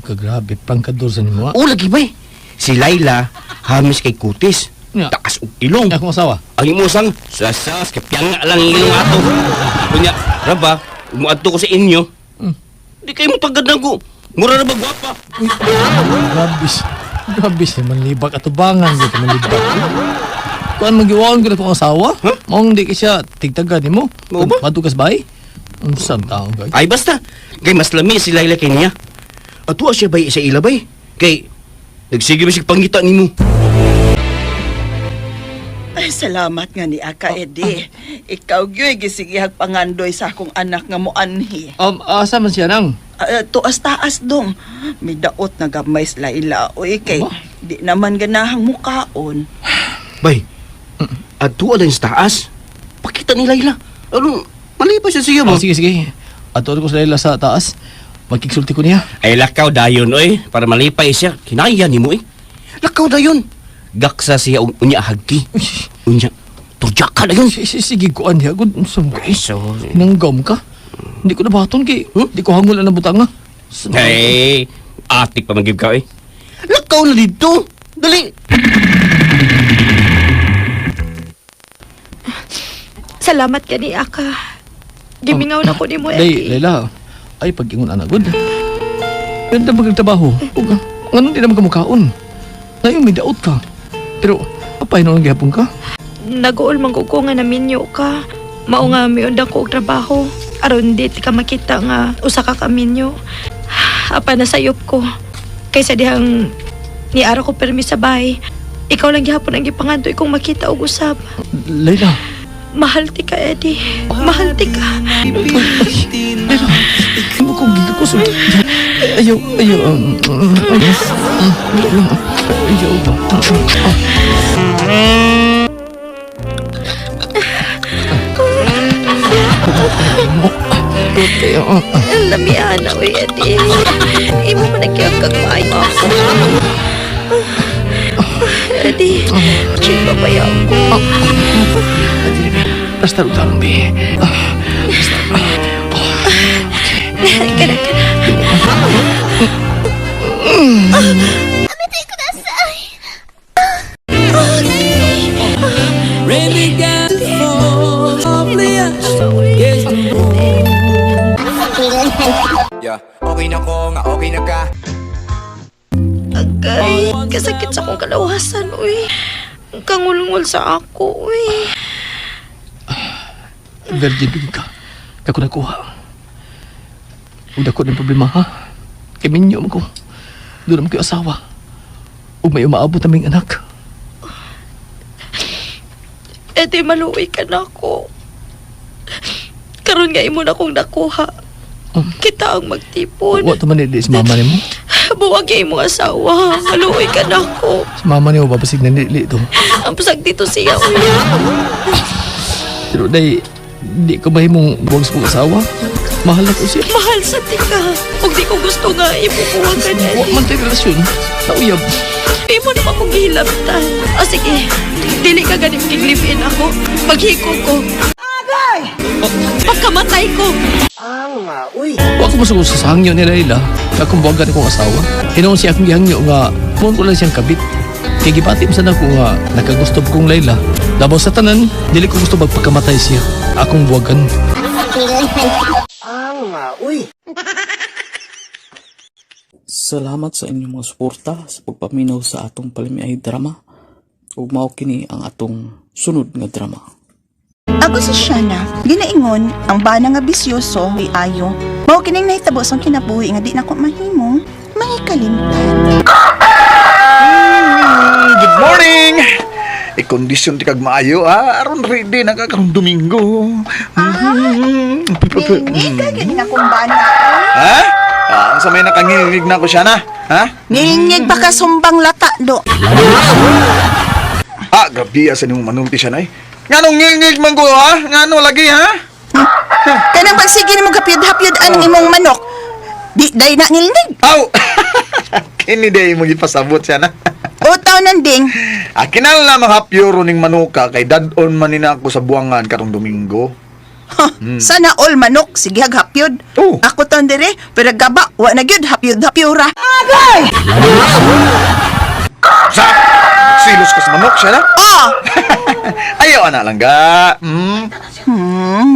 kagrabe prangkador sa nimo. Oo, lagi ba eh? Si Laila, hamis kay kutis. Nga. Taas og ilong. Akong asawa. Ang imong sang, sasas, kapyanga lang ang ilong ato. Kunya, raba, umuadto ko sa inyo. Di kayo mo tagad na ko. Mura na ba gwapa? Grabe. Grabe si manlibak atubangan gid manlibak. Kuan magiwaon ko na akong asawa? Huh? Maong di kay siya tigtaga nimo. Mao ba? Matugas bay? Unsa ang taong kay? Ay, basta. Kay mas lami si Laila kay niya. Ato siya bay sa ila bay. Kay, nagsige ba siya pangita nimo? Ay, salamat nga ni Aka, Eddie. Ikaw gyud gisigihag pangandoy sa akong anak nga moanhi. Asa man siya nang? Tuas taas dong. May daot na gamay sa Laila. Uy, kay Aba. di naman ganahang mukaon. Bay, adto din sa taas. Pakita ni Laila. Ano, mali pa siya siya mo. Oh, sige sige. Ato ko sa Laila sa taas. Magkigsulti ko niya. Ay, lakaw dayon, oy. Para malipay siya. Kinaya ni mo, eh. Lakaw dayon. Gaksa siya unya hagki. Unya. Turjak ka dayon. Sige kuan niya. Good. Unsa mo? Ay, so... Nanggam ka? Hindi ko nabaton kay. Di ko hangol ang butang nga. Hey, atik pa magib ka, eh. Lakaw na dito. Dali. Salamat ka ni Aka. Gimingaw na ko ni mo, Day, Eddie. Laila. Ay, pag-ingon ana, good. Ganda magtrabaho. Ug, nganong di naman ka mukaon? Ngayon, may daot ka. Pero, papay na lang gihapon ka. Naguol man ko ko nga naminyo ka. Mao nga miunda ko og trabaho. Aron di ka makita nga usa ka kaminyo. Apa na sayop ko. Kaysa dihang niara ko permi sa bahay. Ikaw lang gihapon ang gipangandoy kong makita og usab. Laila. Mahal ti ka, Eddie. Mahal ti ka. Laila. Mo kong gigakus. Ayaw, ayaw. Ayaw. Ayaw. Ayaw ba? Ayaw. Lamian na, uy, Eddie. Imo man nagyag kag maayo ako. Eddie, chill pa ba ako? Basta utarong, be. Kana, kana. Yeah, okay na ko nga, okay na ka. Agay, kasakit sa akong kalawasan, uy. Kangulungol sa ako, uy. Virgin bigid ka. Kako nakuha. Ug dako ng problema ha. Kay minyo man ko. Doon naman ko asawa. Ug may umaabot naming anak. Eddie, maluwi ka na ako. Karon nga imo na akong nakuha. Kita ang magtipon. Wa to man nili si mama nimo. Buwag yung imong asawa. Maluwi ka na ako. Si mama nimo babasig na nili to. Ang pasag dito siya, uy. Pero day di ko mahimong buwag sa kong asawa. Mahal na ko siya. Mahal sa tika. Ug di ko gusto nga ipukuha ka na. Wa man tayo relasyon. Nauyab. Imo naman akong gihilabtan. O sige, dili ka ganim live-in ako. Maghiko ko. Pagkamatay ko. Wa ko masugot sa hangyo ni Laila. Akong buwagan akong asawa. Hinoon siya akong gihangyo nga muon ko lang siyang kabit. Kay gibati man sad ako nga nakagusto kong Laila. Labaw sa tanan, dili ko gusto magpakamatay siya. Akong buwagan. Salamat sa inyong mga suporta sa pagpaminaw sa atong palimiay drama. Ug mao kini ang atong sunod nga drama. Ako si Shana. Ginaingon, ang bana nga bisyoso ay ayo. Mao kining nahitabo sa kinabuhi nga di na ko mahimo. Mahikalimtan. Good morning! E-kondisyon ti kag maayo ha. Aron ready na ka karong Domingo. Ngilngig ka, gini na kong bana. Ha? Ah, ang sa may nakangingig na ko siya na. Ha? Ngilngig pa ka sumbang lata do. Ah, grabe asa nimo manulti siya na eh. Nganong ngilngig man ko ha? Ngano lagi ha? Kanang pagsige nimo gapyod-hapyod ang imong manok. Di day na ngilngig. Aw. Kini day mo gipasabot siya na. Utaw nanding. Ah, kinahanglan mahapyuro ning manuka kay dad-on man ni na ako sa buwangan karong Domingo. Ha, sana all manok sige haghapyod. Oh. Ako taon dire, pero gaba wa na gyud hapyod hapyura. Sa silos ka sa manok siya na. Ah! Ayaw ana lang ga. Hmm.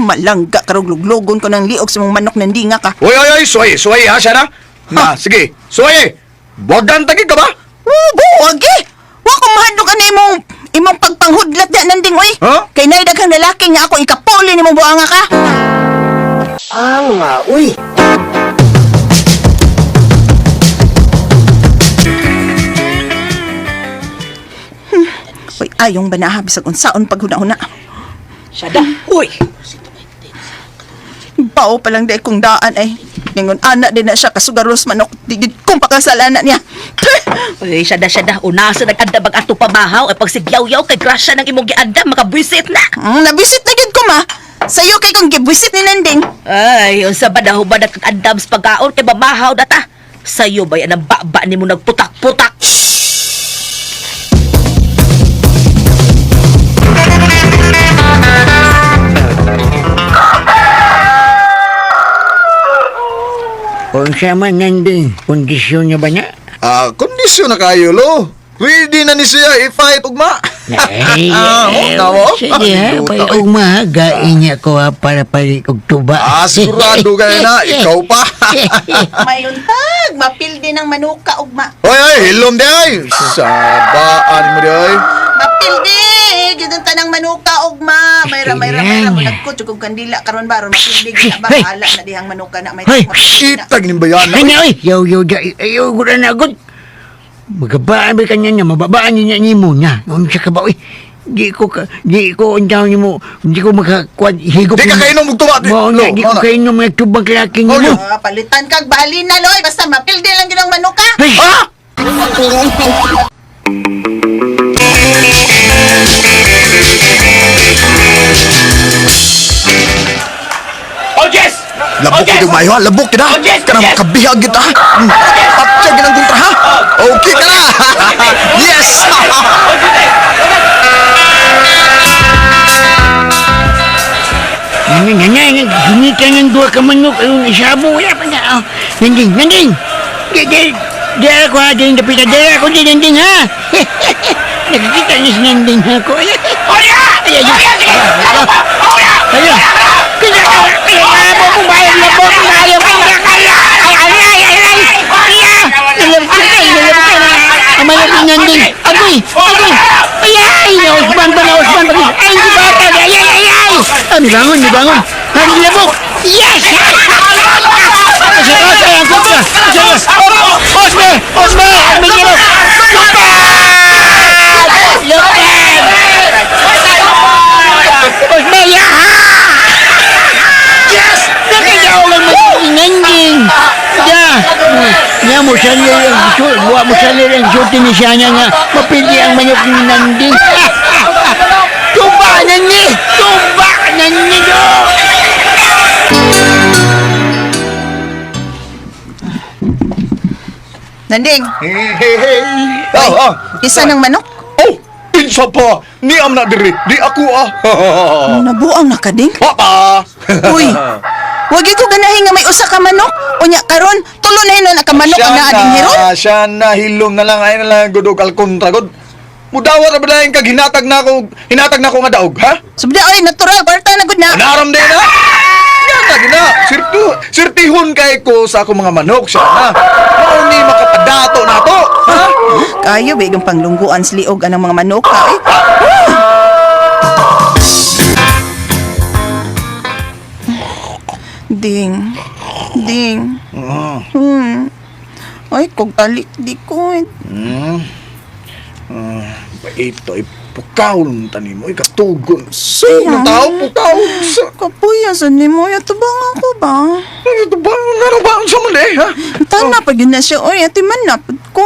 Malangga karog luglugon ko ng liog sa mong manok nandinga ka. Oy oy oy, suway, suway ha siya na. Na, sige. Suway. Buwagan tagi ka ba? Oh, buwag eh. Wa ko mahadlok ani imong imong pagpanghudlat di nanding oy. Huh? Kay nay daghang lalaki nga ako ikapuli nimo buanga ka. Ang Uy, ayong banaha bisag unsaon paghuna-huna. Sada, uy. Bao pa lang di kong daan ay. Ningon ana din na siya kasugaros manok. Di gid kong pakasalanan niya. Uy, sada sada una sa nag-andam ang ato pamahaw ay pagsigyaw-yaw kay grasya ng imong giandam makabwisit na. Nabisit na gid ko ma. Sayo kay kong gibwisit ni Nanding. Ay, unsa ba daw ba nagkandam sa pagkaon kay mamahaw na ta? Sayo ba yan ang baba nimo nagputak-putak? Unsa man nanding, kondisyon niya ba niya? Ah, kondisyon na kayo lo. Ready na ni siya i-fight ugma. Ay, Ah, oh, tawo. Sige ha, Ay, pay ugma ha, gain niya ko ha, para palit og tuba. Ah, sigurado ka na, ikaw pa. Mayuntag, mapildi ng manuka ugma. Oy, oy, hilom di ay. Sabaan mo di ay. Mapildi, gid ang tanang manuka ugma. Mayra mayra mayra mo nagko og kandila karon ba ron mapildi gid na ba Hey. ala na dihang manuka na may Hey. mapildi na. Itag ni bayan. Ay na, oy, yaw, yaw, yaw, ayaw, gura na, gud. Magabaan ba kanya niya, mababaan niya niya mo niya. Unsa ka ba, oy? Di ko, ka, di ko, unsa niyo mo, di ko makakuan, higop. Di ka kainom og tuba, di. Mao Lo, na, di ko mao na. kainom nga tubang kalaki Oh, niyo. Ah, palitan kag bali na loy basta mapildi lang gid ang manuka. Ay! Ah! Labok kita mayo ha, labok kita. Kanang makabihag kita ha. Patya ginang kontra ha. Okay ka na. Yes. Nga, nga, nga, nga, ginita ng duha ka manok, ayun, isabo, wala pa na. Oh. Nanding, nanding! Di, di, di ako ha, di, dapita, di ako, di, nanding ha! Nakikita niya si nanding ako. Ay, ay, ay, ay, ay, ay, ay, kaya, kaya, kaya, labo, kumayo, kaya, kaya, ay, ay, ay, ay, ay, kaya, nalabot ka, nalabot ka, ang manok ni nanding, agoy, agoy, ay, ay, nausban ba, nausban ba, ay, di bata, ay, ay, ay, ay, ah, nibangon, nibangon, ay, nilabok, yes! Asa, asa, ang kontra, asa, Osme, Osme, ang may nilabok, lupad! Lupad! Osme, yaha! Yes! Nakagaw lang mag-inanding! Ya! Nga mo siya nilang wa mo siya nilang sulti ni siya niya nga mapili ang manok ni Nanding. Tumba na ni! Tumba na ni do! Nanding, Hey, hey, hey. Oh, oh. isa ng manok. Oh, insa pa. Niam na diri. Di ako ah. Nabuang na ka ding. Papa. Uy. Wagi ko ganahin nga may usa ka manok. Unya karon tulo na hinon ka manok ang naa ding hiron. Siya na hilom na lang ay na lang gudog al kontra gud. Mudawa ra ba dayon kag hinatag na ako, hinatag na ako nga daog, ha? Subdi oy natural kwarta na gud na. Naram din na. Nga na gina. Sirtu, sirtihon kay ko sa akong mga manok siya na. Mao ni makapadato na to. Ha? Kayo ba yung panglungguan sa liog anang mga manok ka eh. Ding. Ding. Ay, kog alik di ko. eh. Ito ay pukawon tani mo, ikatugon. So, ng tao, pukawon sa... Kapuya sa nimo, yato ba nga ako ba? Ito ba? Ano ba ang sama eh, ha? Tana pag yun na siya, oy, ati man napod ko.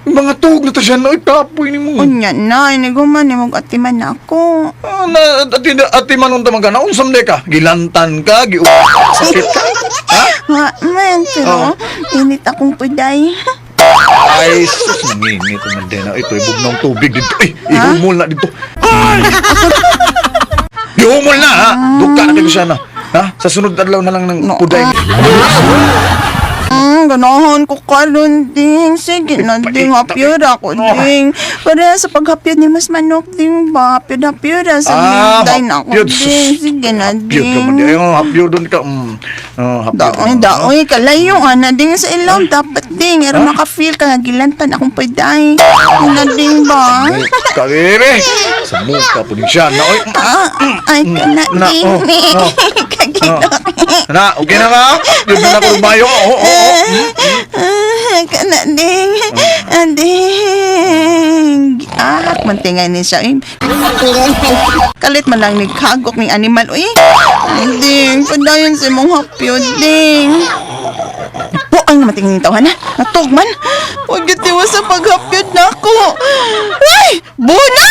Mga tug na to siya, no, ikapoy ni mo. Unya na, iniguman ni mong ati man ako. Ah, na, ati, ati man unta man ka, naunsam de ka? Gilantan ka, gi sakit ka. Ha? Nga, man, pero init akong puday. Ay, sus, nangingit ang na. Ito, ibog ng tubig dito. Ay, ihumol na dito. Ay! Ihumol na, ha? Duka na kayo siya na. Ha? Sa sunod adlaw na lang ng puday. Ganahan ko karon ding. Sige na ding, hapyod ako ding. Para sa paghapyod ni mas manok ding ba? Hapyod hapyod sa ah, na ako hapyod. ding. Sige na Hapyod ka man. ding. Ay, oh, hapyod doon ka. Oh, hapyod. Daoy, daoy, kalayo ana ding sa ilong. Dapat ding, pero maka-feel ka nga gilantan akong pwede. Ano ding ba? Karere! Sa mukha po din siya. Na, oy. Ah, ay, kana Na, ding. oh, oh. Kagito. Na, okay na ka? Yun na ko lumayo. Oo, oo, oo. Ah, kana ding. Ding. Ah, mantingay ni siya. Eh. Kalit man lang ni kagok ni animal. Uy, ding. Padayon sa imong hapyo, ding. Buang naman tingin tawhan ha. Natog man. Huwag yun tiwa sa paghapyod na ako. Ay! Buna!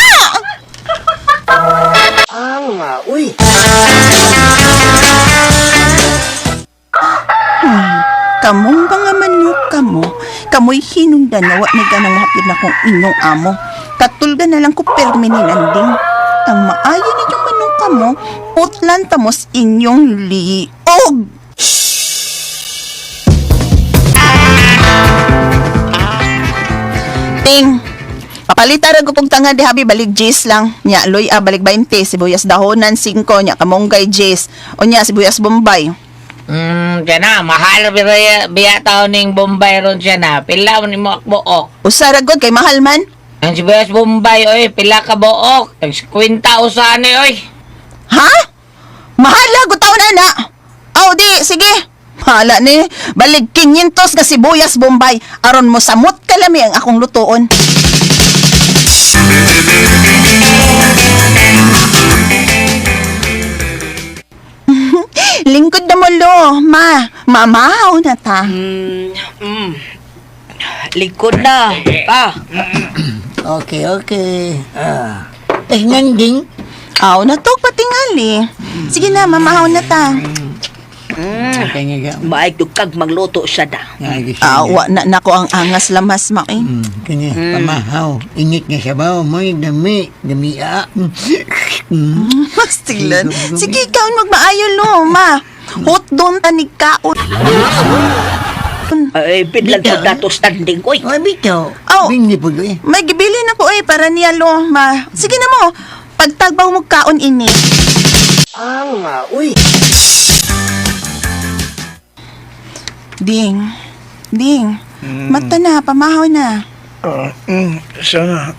Kamong mga manok kamo, kamoy hinungdan na wa may ganang hapyod na kong inyong amo. Katulga na lang ko permi ni Nanding. Ang maayo ninyong manok kamo, putlan tamos inyong liog. Ting, papalita ra ko kog tanga di habi balik J's lang. Nya loy ah, balik 20 sibuyas dahonan 5 nya kamonggay J's. O nya sibuyas Bombay. Siya na, mahal biya, biya tao ning Bombay ron siya na. Pila mo ni mo buok. Usa ra gud kay mahal man. Ang sibuyas Bombay, oy, pila ka buok. Tag 50 usa ni, oy. Ha? Mahala gutaw na na. Aw di, sige. Mahala ni. Balik 500 nga sibuyas Bombay aron mo samot kalami ang akong lutoon. Lingkod na mo lo, ma. Mamahaw na ta. Lingkod na. Pa. Okay, okay. Ah. Eh, nanding. Aw na to patingali. Sige na, mamahaw na ta. Maay kag magluto siya na. Aw, wa na nako ang angas lamas ma eh. Kanya, pamahaw. Ingit nga sabaw mo, dami, dami ah. Mastilan. Sige, ikaw magmaayo lo, ma. Hot doon tanig kaon. Ay, bidlag ko dato standing oy. Oy, bitaw. Aw. Bindi po eh. May gibili na ko eh, para niya lo, ma. Sige na mo, pagtagbaw mo kaon ini. Uy. Ding, ding, mata na, pamahaw na. Ah, siya na.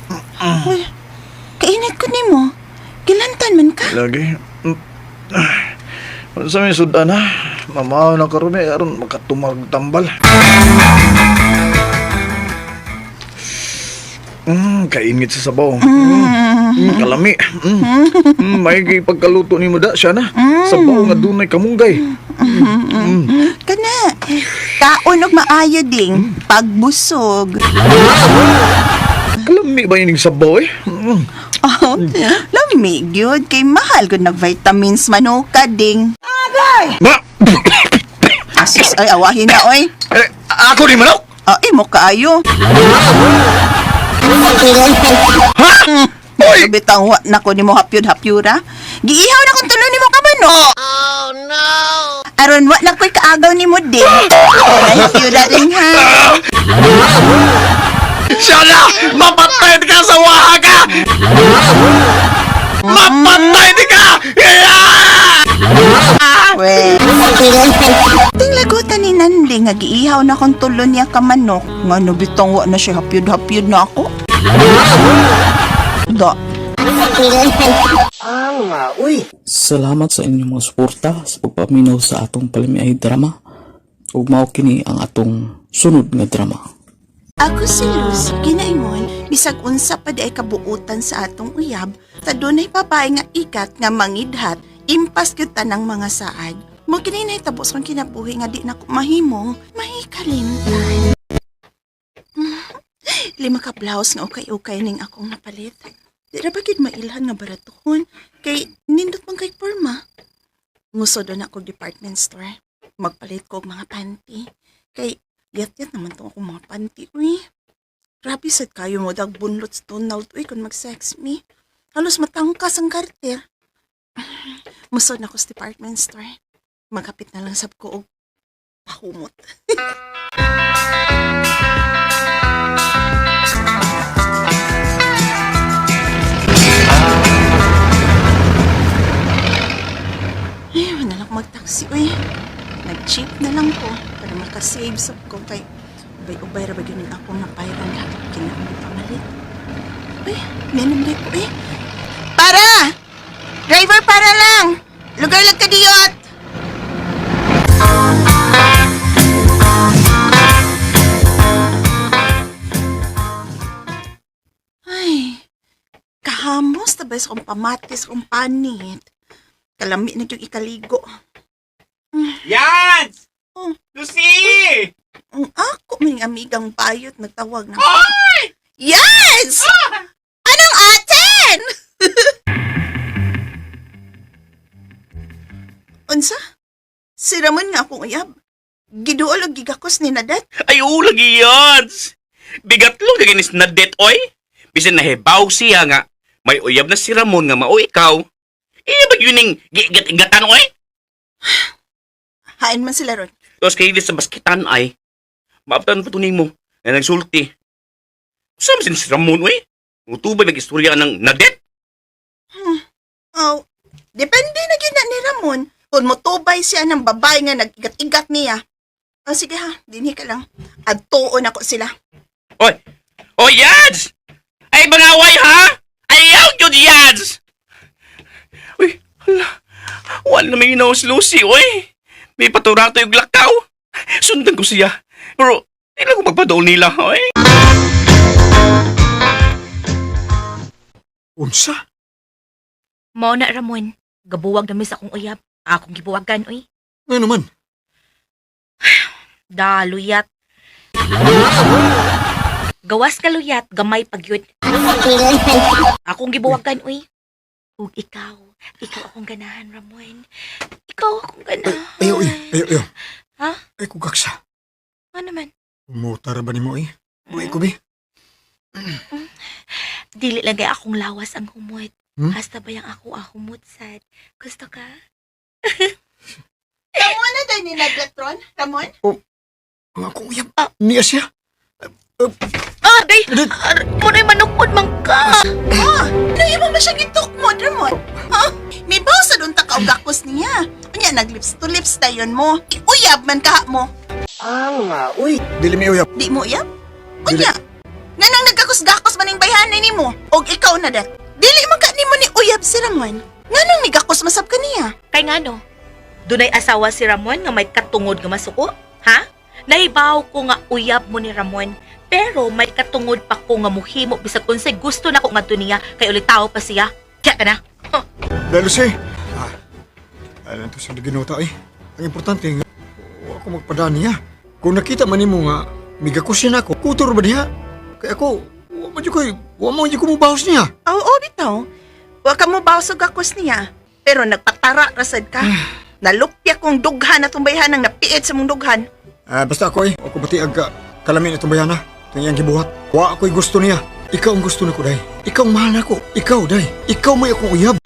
Uy, kainit ko nimo. Gilantan man ka. Lagi. Ah. Sa may sudan ha. Mamaw na karon eh. Aron makatumag tambal. Kainit sa sabaw. Kalami. May pagkaluto ni mo da siya na. Sabaw nga dunay kamunggay. Kana, kaon og maayo ding, pagbusog. Kalami ba yung sabaw eh? Oh, lami gyud kay mahal gud nag vitamins manuka ding. Ma! Asus ay awahin na oy. Eh, ako ni manok! Ah, imo kaayo. Ha? Oy! Bitang wa na ko nimo hapyod hapyura. Giihaw na kong tulo nimo ka manok. Oh no. Aron wa na ko'y kaagaw nimo din. Ay hapyura din ha. Siya na! Mapatay ka sa waha ka! Mapatay di ka! Yeah! We. Tinglagutan ni Nandi nga giihaw na kong tulo niya ka manok. Ngano bitang wa na siya hapyod hapyod na ako. Da. Salamat sa inyong mga suporta sa pagpaminaw sa atong palamiay drama. Ug mao kini ang atong sunod nga drama. Ako si Luz, ginaingon, bisag unsa pa di ay kabuutan sa atong uyab, ta dunay babae nga ikat nga mangidhat, impas gyud tanang mga saad. Mo kini nahitabo sa akong kinabuhi nga di na ko mahimong mahikalimtan. 5 ka blouse nga ukay-ukay ning akong napalit. Di ra ba gid mailhan nga baratuhon kay nindot man kay porma. Muso doon ako department store. Magpalit ko og mga panty. Kay yat-yat naman tong akong mga panty, uy. Grabe sad kayo mo dag bunlot sa Donald uy kung mag-sex me. Halos matangkas ang karter. Musod na ko sa department store. Maghapit na lang sab ko og pahumot. Ay, wala lang mag-taxi, uy. Nag-cheap na lang ko para makasave sab ko kay ubay-ubay ra ba gyud ning akong napayran katong kinahanglan pamalit. Uy, menom ko eh. Para! Driver, para lang! Lugar lang kadiyot! Ay, kahamos na ba sa kong pamatis, kong panit. Kalami na yung ikaligo. Yan! Oh. Lucy! Ang ako may amigang bayot nagtawag na. Yes! Anong atin? Unsa? Si Ramon nga akong uyab. Giduol og gigakos ni Nadet. Ay, oo, lagi yan! Bigatlong kaganis na det, oy! Bisan nahibaw siya nga, may uyab na si Ramon nga mao ikaw. Iya ba yun yung giigat-igatan, oy? Hain man sila ron. Tapos kayo sa baskitan ay, maabtan pa to nimo nga nagsulti. Saan man si Ramon, oy? Mutubay mag-istorya ng nadet? Oh, depende na gyud na ni Ramon kung motubay siya ng babae nga nag-igat-igat niya. Oh, sige ha, dinhi ka lang. Adtuon ako sila. Oy! Oy, Yads! Ay, bangaway, ha? Ayaw, yun, Yads! Uy, hala. Wala na may inaos, Lucy, oy. May paturato yung lakaw. Sundan ko siya. Pero, di lang ko magpadool nila, oy. Unsa? Mao na Ramon, gabuwag na mi sa akong uyab. Akong gibuwagan oy. Nga naman. Daluyat. Gawas ka luyat, gamay pagyud. Akong gibuwagan oy. Ug ikaw, ikaw akong ganahan Ramon. Ikaw akong ganahan. Ayo, ayo, ayo, ayo. Ha? Ay, kugaksa. Ano naman? Umutar ba nimo eh? Uy, kubi. Dili lang kay akong lawas ang humot. Hmm? Hasta ba yung ako ang humot sad? Gusto ka? Ramon na dahil ni Nadet ron? Ramon? Ang akong uyab. Niya siya. Ah, day! Muna'y manukod man ka! Ah, dahil mo ba siya gitukmod, Ramon? Ha? May baw sa doon takaugakos niya. Unya, nag-lips to lips tayon mo. Uyab man kaha mo. Dili mi uyab. Di mo uyab? Unya, nganang nagkakos-gakos man ang bayhanan nimo. Og ikaw na det. Dili man ka nimo ni uyab si Ramon. Nganang nigakos masab ka niya. Kay ngano? Dunay asawa si Ramon nga may katungod nga masuko? Ha? Nahibaw ko nga uyab mo ni Ramon. Pero may katungod pa ko nga muhimo bisag unsay gusto nako ngadto niya kay ulitaw pa siya. Kaya ka na. Huh. Dahil Lucy. Ah, alam to sa ginuta eh. Ang importante nga, wa ako magpadaan niya. Kung nakita man nimo nga, migakos siya nako, kutor ba niya? Kaya ako, wa man jud ko, wa man jud ko mubahos niya. Oo, bitaw. Wa ka mo baw sa gakos niya. Pero nagpatara rasad ka. Nalupya kong dughan at bayhan ang napiit sa mong dughan. Ah, basta ako eh, ako pati ag kalamin itong bayana. Itong iyang gibuhat. Wa ako'y gusto niya. Ikaw ang gusto nako, day. Ikaw ang mahal nako. Ikaw, day. Ikaw may akong uyab.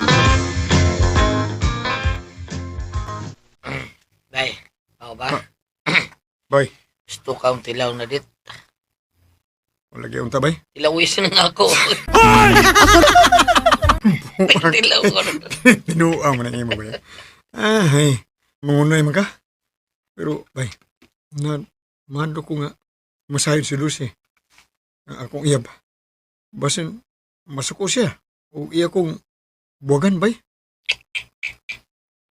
Bay, ako ba? Bay, Gusto ka ang tilaw na dit. wala gyud unta, bay. Tilawisin na ako. Tilaw ko na. Tinuang man ang imo, bay. Ah, ay. Mangunay man ka. Pero, bay, na, mando ko nga, masayod si Lucy. Ang akong iyab. Basin, masuko siya. O iya kong buwagan, bay.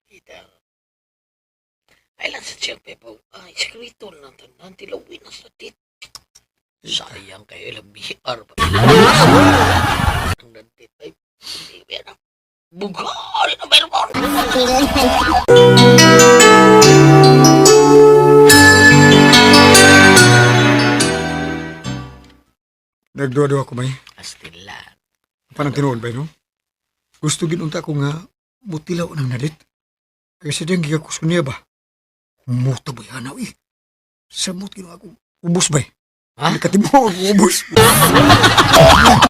Kita. Ay lang sa siyang pepaw. Ay, sikrito na tanan. Tilawin na sa dit. Sayang kayo ilang BR pa. Ang nantit ay, hindi pera. Bugal na meron. Nagduwa-duwa ko, bay. Astila. Parang tinuod ba, no? Gusto ginunta ko nga mutilaw ng nalit. Kasi diyang gigakuso niya ba? Muta ba yan, eh? Samot ginawa ko. Ubos ba, eh? Ha? Katibaw ako ubos.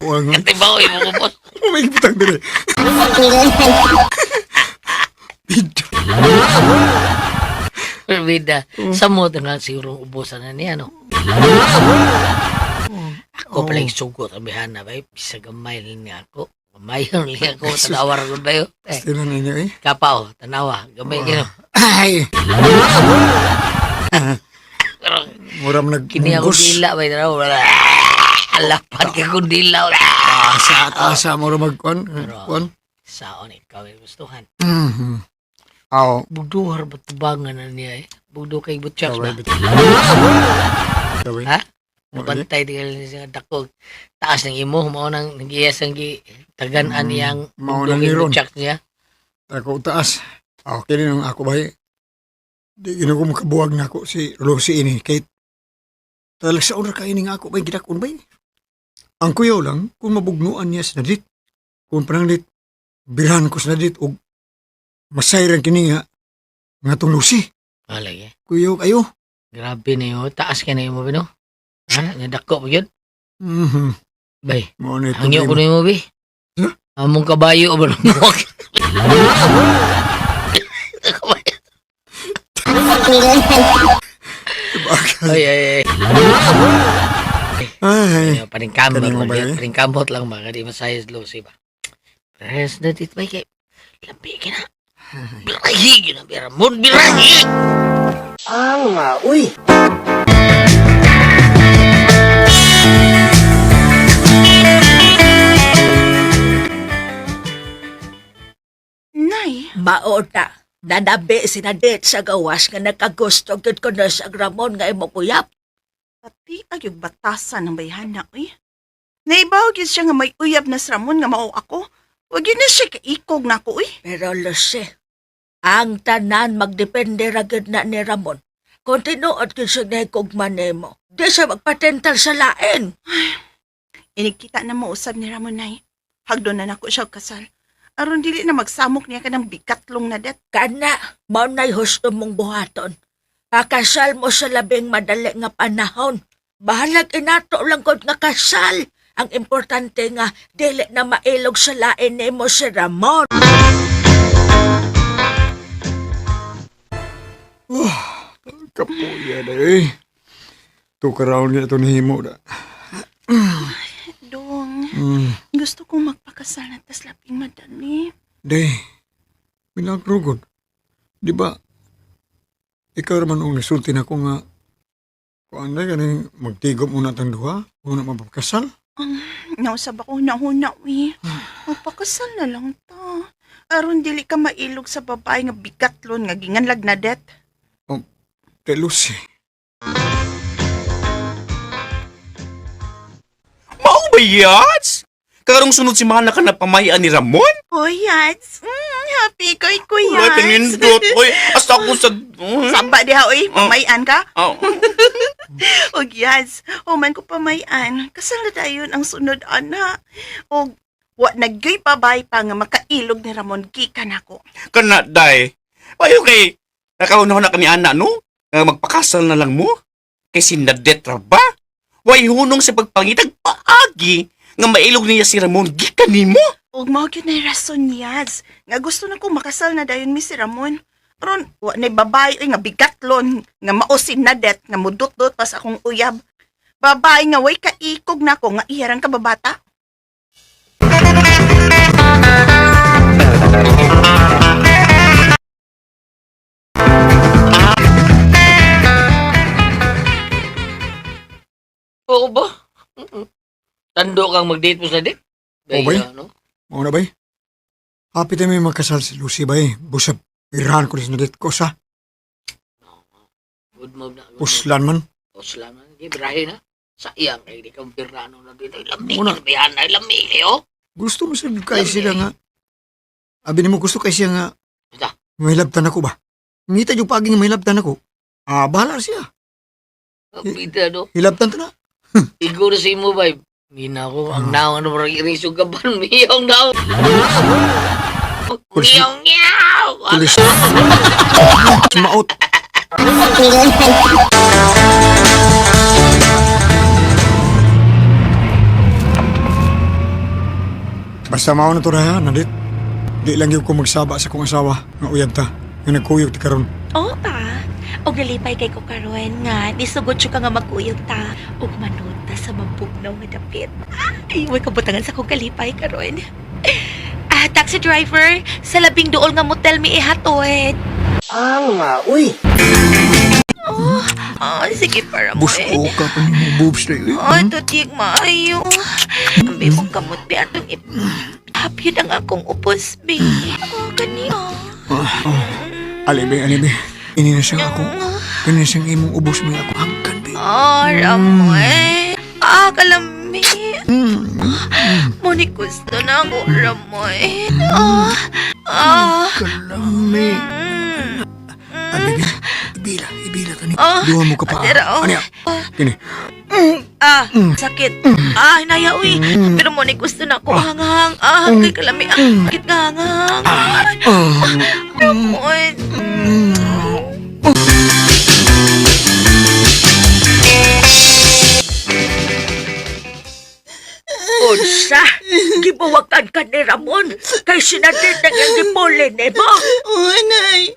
Wala nga. Katibaw imo ubos. May butang dire. Bida. Bida. Sa mo nga siguro ubusan na niya, no? Ako pala yung sugot, abihana ba? Bisa gamay lang niya ako. Gamay lang niya ako. Tanawa rin ba yun? Eh, Sino ninyo eh? kapaw, tanawa. Gamay gino. Ay! Pero Mura mo kini ako nagmunggos. dila ba? Tanawa. Alapan ka kong dila. Asa at asa mura magkuan. Kuan. Saon ikaw ay gustuhan. Mhm. Aw. Bugduhar ba tubangan na niya eh? Bugdo kay butchak ba? Gawin. Ha? Nabantay di ka siya dako. Taas ng imo, mao nang nagiyas ang gi tagan-an niyang Mao bugdo nang kay niron. butchak niya. Ako taas. Aw, kini nang ako bay. Di gino ko makabuwag na ako si Lucy ini kay talag sa oras kay ini nga ako bay gidakon bay. Ang kuyaw lang kung mabugnuan niya sa Nadit. Kung pananglit birhan ko sa Nadit og masayran kini nga nga tong Lucy. Alay eh. Kuyaw kayo. Grabe na yun. Taas ka na imo bino. Ha? Nga dako pa yun. Mhm. Bay. Mao na ito. Hangyo ko na imo bi. Huh? Among kabayo ba nang Ay ay ay. Ay. Paningkamot Kaning lang. mo ba yun? Paningkamot lang ba? Kadi masayos Lucy ba? Press na dito ba kay lambi ka na. Birahi yun ang bira mo. Birahi! Ang uy. Nay, Maota, nanabi si Nadette sa gawas nga nagkagusto gyud ko na sa Ramon nga imo kuyap. pati ay batasan ng bayhana, uy. Naibaw gyud siya nga may uyab na si Ramon nga mao ako. Wag yun na siya kaikog na ako, uy. Pero Lucy, ang tanan magdepende ra gyud na ni Ramon. Kung tinuod gyud siya nahikugma nimo, di siya magpatental sa lain. Inikita na mo usab ni Ramon, nay. Hagdo na nako siya og kasal. Aron dili na magsamok niya kanang bikatlong na det. Kana, mao na'y husto mong buhaton. Pakasal mo sa labing madali nga panahon. Bahalag inato lang kod nga kasal. Ang importante nga, dili na mailog sa lain nimo si Ramon. Kapuya na eh. Tukaraon niya ito nihimo da. Dong, gusto kong magpakasal na tas labing madali. Day, milagro gud. Di ba, ikaw raman ang nasulti na ko nga, kuan na ganing magtigom muna tang duha, muna mapagkasal. Nausab ako huna-huna, uy. Magpakasal na lang ta. Aron dili ka mailog sa babae nga bikatlon nga ginganlag na det. Kay Lucy. Mao ba yats? Karong sunod si Mana ka na pamayan ni Ramon? Hoy, Yats. Happy ko, kuya. Wala kanindot. Oy, asta ako sa... Samba diha, oy. Pamayan ka? Oh. Og Yats, human ko pamayan. Kasal na dayon ang sunod, ana. Og wa nagyoy babay pa nga makailog ni Ramon gikan ako. Kana, day. Payo kay... Nakauna na kani ana, no? Nga magpakasal na lang mo? Kay si Nadette ra ba? Way hunong sa pagpangitag paagi nga mailog niya si Ramon gikan nimo. Og mao gyud nay rason Yats, nga gusto na ko makasal na dayon mi si Ramon. Aron wa nay babae oy nga bigatlon nga mausin na det nga mudutdot pas akong uyab. Babae nga way kaikog nako nga iyarang kababata. Oo ba? Mm-mm. Tando kang mag-date mo sa date? Oo ba eh? Ano? Mao na bay. Happy tayo may magkasal si Lucy bay. Busab, pirahan ko na sa Nadit ko sa. Good move na. Good move. Puslan man. Puslan man. Sige, birahe na. Sayang kay di kang birano na dito. Lami, Una. kinabihan na. Lami kayo. Gusto mo sa kay sila nga. Abi nimo gusto kay siya nga. Basta. May labtan ako ba? Ngita yung paging may labtan ako. Ah, bahala siya. Bida no. Hilabtan ta na. Siguro sa imo ba? Mina ko, ang naong ano parang irisog ka ba? Miyong naong. Kulis- Miyong meow! Kulis. Maot. Basta mao na to ra, Nadit. Di lang gyud ko magsaba sa akong asawa nga uyab ta, nga nagkuyog ti karon. Oo pa. Og nalipay kay ko karon nga nisugod siya ka nga magkuyog ta ug manood ta sa mabugnaw nga dapit. Ay, way kabutangan sa akong kalipay karon. Ah, taxi driver, sa labing duol nga motel mi ihatod. Ah, uy. Oh, ah, sige para mo eh. Busko ka pa nimo boobs na eh. Oh, tutig maayo. Ang mong kamot bi atong ip... Hapyod ang akong upos, bi. Oh, kani oh. Alibi, alibi. Ini na siyang ako. Kani na siyang imong ubos mo ako hagkan be. Oh, Ramoy. Ah, kalami. Muni gusto na ako, Ramoy. Ah, ah. Kalami. Alibi, ibila, ibila kani. Ah, Duha mo ka pa. Tira, oh. Ani, kini. Ah, sakit. Ah, hinaya, uy. Pero muni gusto na ako hanghang. Ah, kay kalami. Ah, sakit nga hanghang. Ah, Ramoy. Unsa? Gibuwakan ka ni Ramon kay sinadit ng iyang gipuli nimo. Oo, Nay.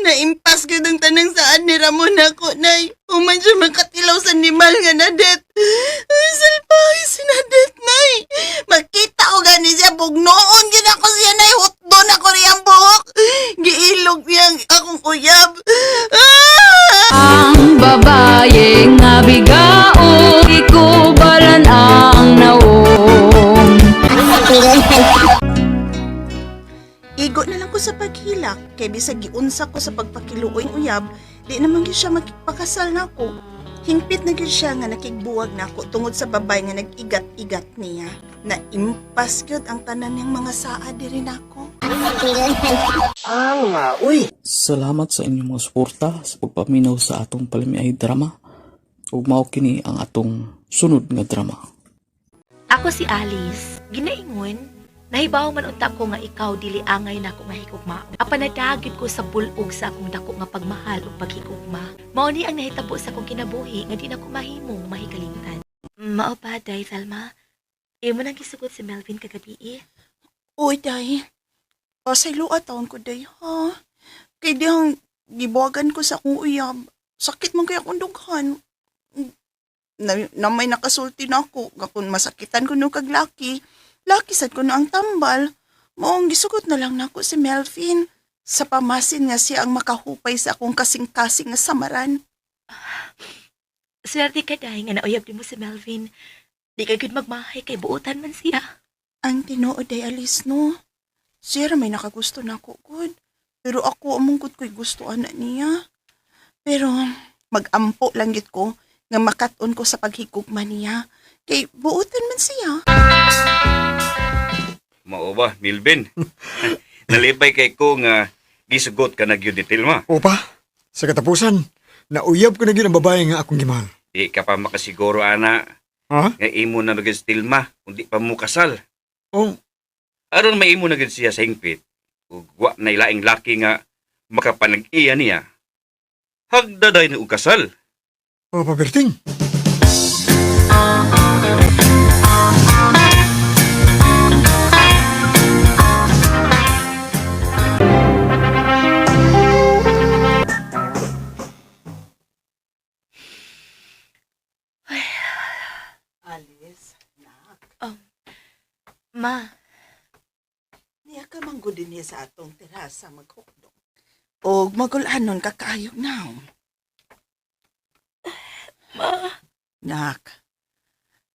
Naimpas ko ng tanang saan ni Ramon ako, Nay. Human siya makatilaw sa animal nga nadet. Salpahe si Nadet, Nay. Makita ko gani siya, bugnoon gid ako siya, Nay. Hutdon ako riyang buhok. Giilog niyang akong uyab. Ah! Ang babae nga bigao, ikubalan ang naong. Igo na lang ko sa paghilak, kay bisag giunsa ko sa pagpakiluoy ng uyab, di naman gyud siya makipakasal nako. Hingpit na gyud siya nga nakigbuwag nako tungod sa babay nga nag-igat-igat niya. Naimpas gyud ang tanan niyang mga saa diri nako. Ah, uy. Salamat sa inyong mga suporta sa pagpaminaw sa atong palamiay drama. Ug mao kini ang atong sunod nga drama. Ako si Alice. Ginaingon, nahibaw man unta ko nga ikaw dili angay nako nga higugma. Apan nadagit ko sa bulog sa akong dako nga pagmahal ug paghigugma. Mao ni ang nahitabo sa akong kinabuhi nga di na ko mahimong mahikalimtan. Mao pa, Day Thelma. Imo nang gisugot si Melvin kagabi eh. Uy, day. Pasayloa taon ko, day, ha? Kay dihang gibuwagan ko sa akong uyab. Sakit man kay akong dughan. Na, na may nakasulti na ako. Nga kung masakitan ko no kag laki, laki sad ko na ang tambal. Maong gisugot na lang nako si Melvin. Sa pamasin nga siya ang makahupay sa akong kasing-kasing nga samaran. Swerte ka, Day, nga nauyab nimo si Melvin. Di ka gud magmahay kay buotan man siya. Ang tinuod day alis no. Sir, may nakagusto na ako, good. Pero ako, among ko'y gusto ana niya. Pero, magampo lang gid ko nga makat-on ko sa paghigugma niya. Kay buotan man siya. Mao ba, Milvin? Nalipay kay ko nga gisugot ka na gyud ni Tilma. Opa, sa katapusan, nauyab ko na gyud ang babae nga akong gimahal. Di ka pa makasiguro ana Ha? nga imo na magyud si Tilma kundi pa mo kasal. Oh, Aron maimo na gyud siya sa hingpit ug wa na ilaing laki nga makapanag-iya niya. Hagdaday na og kasal. Papa Berting. Alice, nak. Ma, Niya ka man gud dinhi sa atong terasa maghukdong. Og magulanon ka kaayo now. ma. Nak,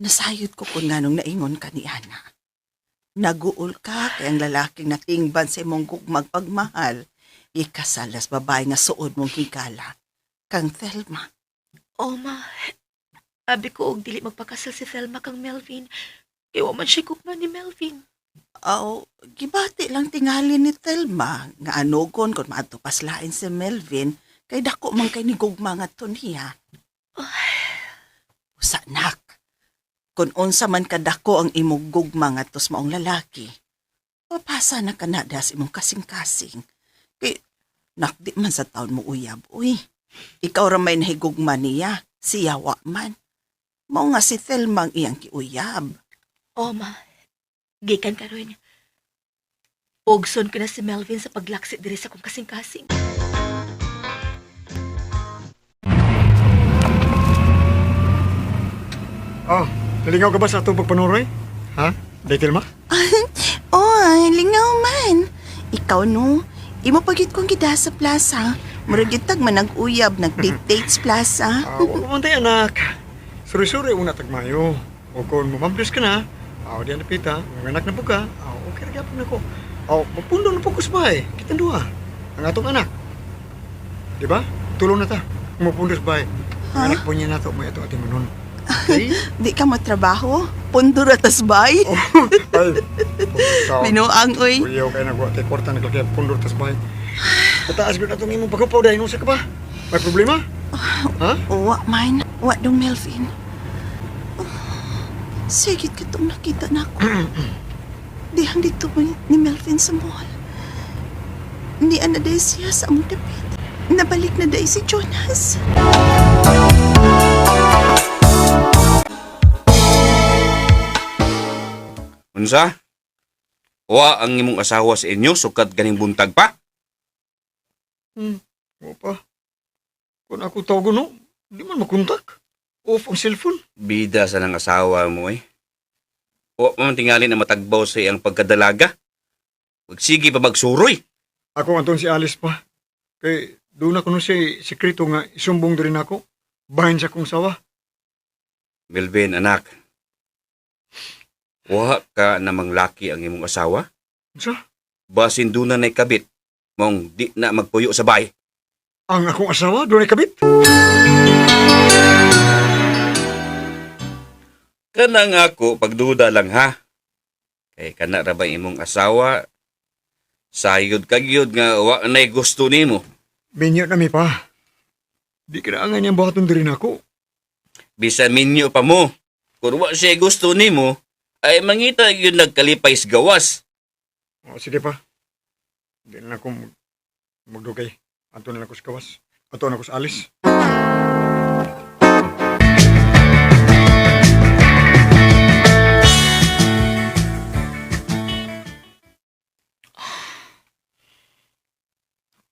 nasayod ko kung nganong naingon ka ni Ana. Naguol ka kay ang lalaking natingban sa imong gugmag pagmahal. Ikasalas babae nga suod mong higala. Kang Thelma. Oh, ma. Abi ko og dili magpakasal si Thelma kang Melvin. Kay wa man siya gugma ni Melvin. Aw, gibati lang tingali ni Thelma nga anugon kung maadto paslain si Melvin kay dako man kay ni gugma nga niya. Usa nak. Kung unsa man kadako ang imong gugma ngadto sa maong lalaki, papasa na ka na das imong kasing-kasing. Kay nak di man sa taon mo uyab, uy. Ikaw ra may nahigugma niya, siya wa man. Mao nga si Thelma ang iyang giuyab. Oh, ma. Gikan karon. Pugson ko na si Melvin sa paglaksi diri sa kong kasing-kasing. Oh, nalingaw ka ba sa atong pagpanuroy? Ha? Dahil ma? Oh, lingaw man. Ikaw no, imo pagit kong kita sa plaza. Murag gyud tag manag-uyab, nag-date-dates plaza. Ah, wa pa man tay anak. Suri-suri una tagmayo. O kung mamambles ka na, aw di na pita, mga anak na po ka, aw okay ra gyapon ako. Aw, mapundo na po ko sa bahay. Kitang duha. Ang atong anak. Di ba? Tulong na ta. Mapundo sa bahay. Ang anak po niya nato, may ato ating manon. Okay? Di ka matrabaho? Pundo ra tas bay. Ay, puta. Binuang oy. Uyaw kayo nagwa kay kwarta naglaki ang pundo tas bahay. Pataas gud atong imong paghupaw dahil unsa ka ba? May problema? Ha? Wa man, wa dong Melvin. Sigit ka tong nakita na ako. Dihang dito mo ni Melvin sa mall. Ni ana day siya sa among dapit. Nabalik na day si Jonas. Unsa? Wa ang imong asawa sa inyo sukad ganing buntag pa? Opa. Kung ako tawagon no, di man makontak. Off ang cellphone. Bida sa nang asawa mo eh. Wa pa man tingali na matagbaw sa iyang pagkadalaga. Magsige pa magsuroy. Ako anton si Alice pa. Kay doon ako no si sekreto nga isumbong diri nako. Bahin sa kong sawa. Melvin, anak. Wa ka namang laki ang imong asawa? Unsa? Basin doon na kabit. Mong di na magpuyo sa bay. Ang akong asawa doon ay kabit. Kanang ako, pagduda lang ha. Kay kana ra ba imong asawa? Sayod ka gyud nga wa nay gusto nimo. Minyo na mi pa. Di kinaangan niyang buhaton diri nako. Bisan minyo pa mo. Kung wa siya gusto nimo, ay mangita gyud nagkalipay sa gawas. O, sige pa. Di na ako magdugay. Ato na lang ko sa kawas. Ato na ko sa Alice.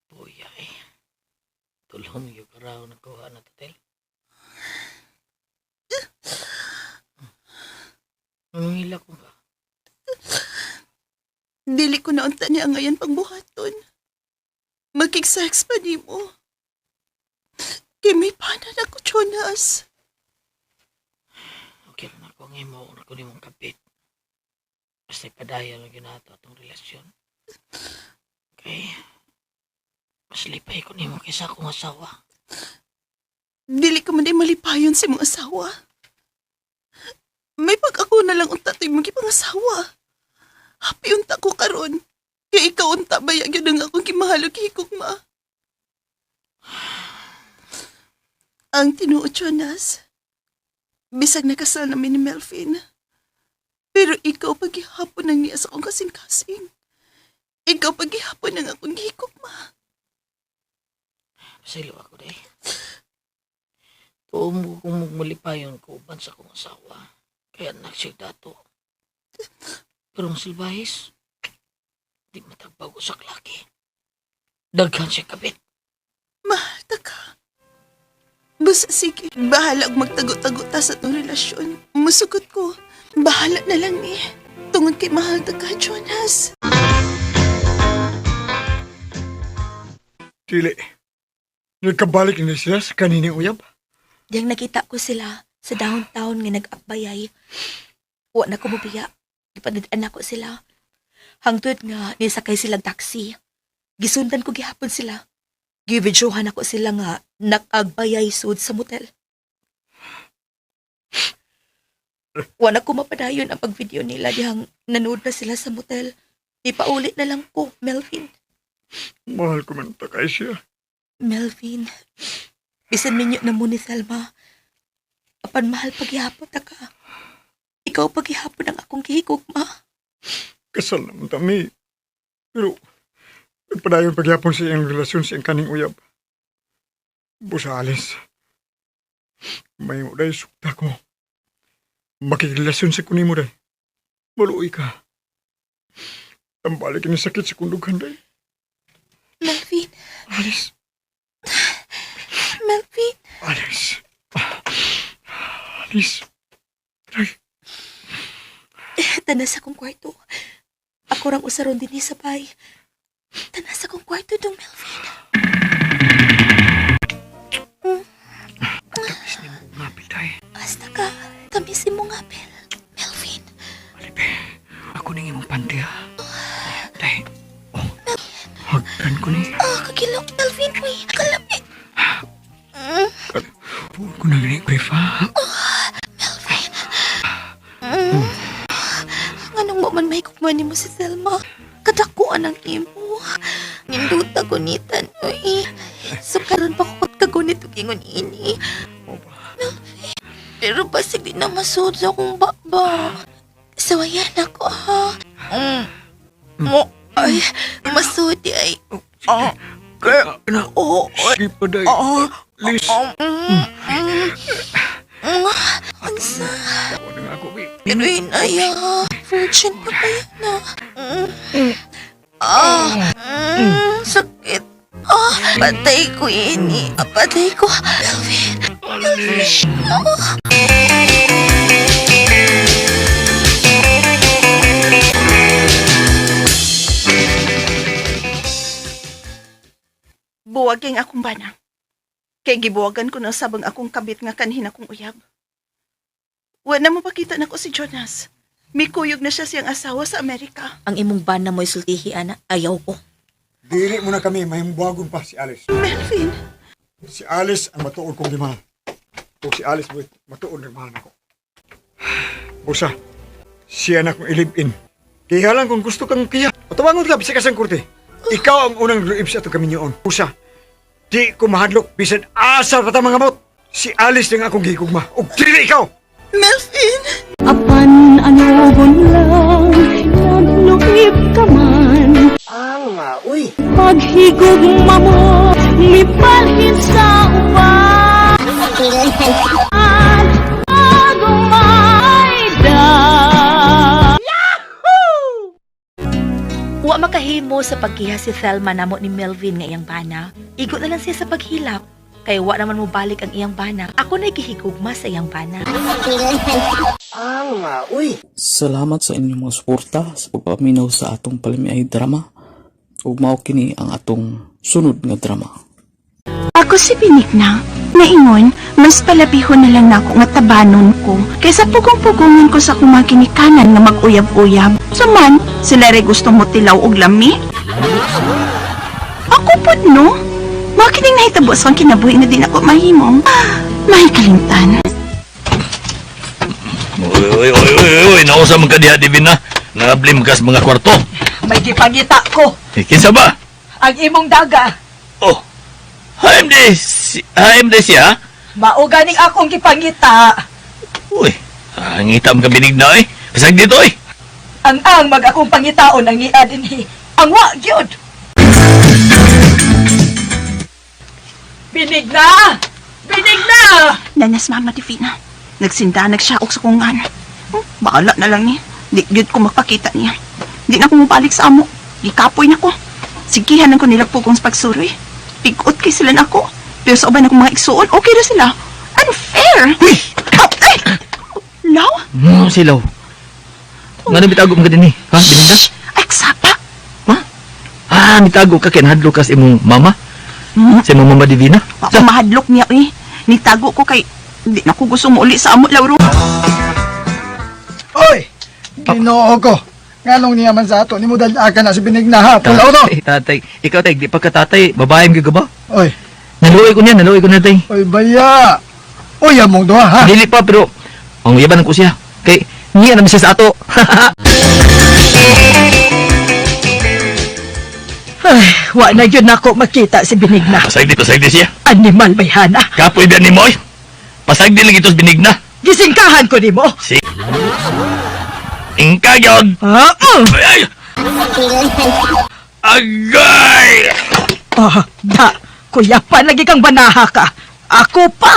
Buya eh. Tulong yung karaw nakuha na totel. Nangila ko ba? Dili ko na unta niya ngayon pangbuhaton. Makiksex pa nimo. Kay may panan ako, Jonas. Okay na ako ang imo, una ko nimong kapit. Basta ipadayon lang yun nato atong relasyon. Okay? Mas lipay ko nimo kaysa akong asawa. Dili ko man ay malipayon sa imong asawa. May pag ako na lang unta to'y magipangasawa. Happy unta ko karon. Kay ikaw unta ba yun ang akong gimahal og higugma. Ang tinuod, Jonas. Bisag nakasal namin ni Melvin. Pero ikaw paghihapon ang niya sa akong kasing-kasing. Ikaw paghihapon ang akong gihigugma. Pasaylo ako day. Tuo mo kung magmalipayon ko uban sa akong asawa. Kaya anak siya dato. Pero ang silbahis, di matagbago sa laki. Daghan siya kabit. Mahal ta ka. Basta sige, bahala og magtago-tago ta sa atong relasyon. Musugot ko. Bahala na lang ni. Tungod kay mahal ta ka, Jonas. Dili. Nagkabalik na sila sa kaninang uyab. Diyang nakita ko sila sa downtown nga nag-akbayay. Wa na ko mobiya. Gipanid-an ako sila. Hangtod nga nisakay silang taxi. Gisundan ko gihapon sila. Gividyohan ako sila nga nakagbayay sud sa motel. Wa na ko mapadayon ang pagvideo nila dihang nanood na sila sa motel. Ipaulit na lang ko, Melvin. Mahal ko man ta kay siya. Melvin, bisan minyo na mo ni Thelma. Apan mahal paghihapon ta ka. Ikaw paghihapon ang akong gihigugma. Kasal naman kami. Pero, nagpadayon pagyapon sa iyang relasyon sa iyang kaning uyab. Busa Alice. May uday sukta ko. Makikrelasyon sa kunin mo day. Maluoy ka. Tambalik ni sakit sa kundughan, day. Melvin. Alice. Melvin. Alice. Alice. Day. Tanas akong kwarto. Ako rang usaron din sa bay. Tanas akong kwarto dong, Melvin. Tamis ni mo ngapil, day. Asta ka. Tamis mo nga, Bel. Melvin. Alipe, ako ning imong panty, ha? Day. Oh. Hagdan ko ni. Ah, kagilok, Melvin. Uy, kalami. Puon ko na gani, brief, ha? Melvin. Nganong mo man may kukma nimo si Thelma? Kadakuan ang imo. Ninduta gunitan, uy. So karon pa ko kagunit og ingon ini. Melvin. Pero basig di na masud sa akong baba. Sawayan ako, ha? Mo, ay, masudi ay. Oh, Kaya na. oh, Sige pa, day. oh, Liz. oh, Unsa? Ako na nga ako, eh. Pero inaya, virgin pa ba yan na? Ah, sakit. Ah, patay ko ini. Ah, patay ko. Melvin. Alice. Ah. Buwaging akong bana. Kay gibuwagan ko na sabang akong kabit nga kanhin akong uyab. Wa na mo pakita nako si Jonas. Mikuyog na siya siyang asawa sa Amerika. Ang imong bana mo'y sultihi, ana. Ayaw ko. Dili mo na kami, mahimbuagon pa si Alice. Melvin, Si Alice ang matuod kong gimahal. O si Alice mo, matuod nagmahal nako. Busa, siya na akong ilibin. Kaya lang kung gusto kang kiya. Patawangon ka, bisa ka sang kurte. Ikaw ang unang luib sa atong kaminyoon. Busa, di ko mahadlok bisan asa pa ta mga mot. Si Alice lang akong gigugma. O dili ikaw! Melvin! Apan ano lang nagluib ka man. Paghigugma mo mipalhin sa uwan. Agumay da. Wa makahimo sa pagkiha si Thelma namo ni Melvin nga iyang bana. Igo na lang siya sa paghilak. Kay wa naman mo balik ang iyang bana. Ako na gihigugma sa iyang bana. Salamat sa inyong mga suporta sa pagpaminaw sa atong palamiay drama. Ug mao kini ang atong sunod nga drama. Ako si Benigna. Naingon, mas palabihon na lang nako nga tabanon ko kaysa pugong-pugongon ko sa akong mga ginikanan nga mag-uyab-uyab. Suman, sila rin gusto mo tilaw og lami. Ako pod no. Mao kining nahitabo sa akong kinabuhi nga di nako mahimong. Mahikalimtan. Oy, oy, oy, oy, oy, nausa man ka diha, Divina. Nangablim ka sa mga kwarto. May gipangita ko Eh, kinsa ba? ang imong daga. Oh, HMD, si, HMD siya? Mao ganing akong gipangita. Uy, ang itam ka binig na eh. Pasag dito eh. Ang ang mag akong pangitaon ang niya dinhi. Ang wa gyud. Binig na! Binig na! Nanas Mama Divina. Nagsinda nagsiya og sukungan. Bahala na lang ni. Di gyud ko magpakita niya. Di na ko mobalik sa amo. Gikapoy na ko. Sigihan ko nila pugong sa pagsuroy. Pigot kay sila nako. Pero sa uban akong mga igsuon, okay ra sila. Unfair! Uy! Oh, ay! Law? Silaw. Nga na bitago mo ka din eh. Ha, binig na? Shh! Ay, ksapa! Ha? Ah, mitago ka kay nahadlok ka sa imong mama. Sa imong mama Divina. Wa ko mahadlok niya eh. Nitago ko kay di na ko gusto muuli sa amo, Lauro. Oy! Ginoo ko. Nganong niya man sa ato ni mo dalakan na si Benigna ha. Pulaw no. Tatay, tatay. Ikaw tay, di pa ka tatay, babae mo ba? Oy, Naluoy ko niya, naluoy ko na tay. oy baya. Oy, among duha ha. Dili pa pero ang uyaban ko siya. Kay niya naman siya sa ato. Ay, wa na gyud nako makita si Benigna. Pasagdi, pasagdi siya. Animal bayhana. Kapoy ba ni mo eh? Pasagdi lang ito sa binigna. Gisingkahan ko nimo. Si... Ingka yun! Ah, Ay, ay! Agay! Ah, da. Kuya pa lagi kang banaha ka. Ako pa.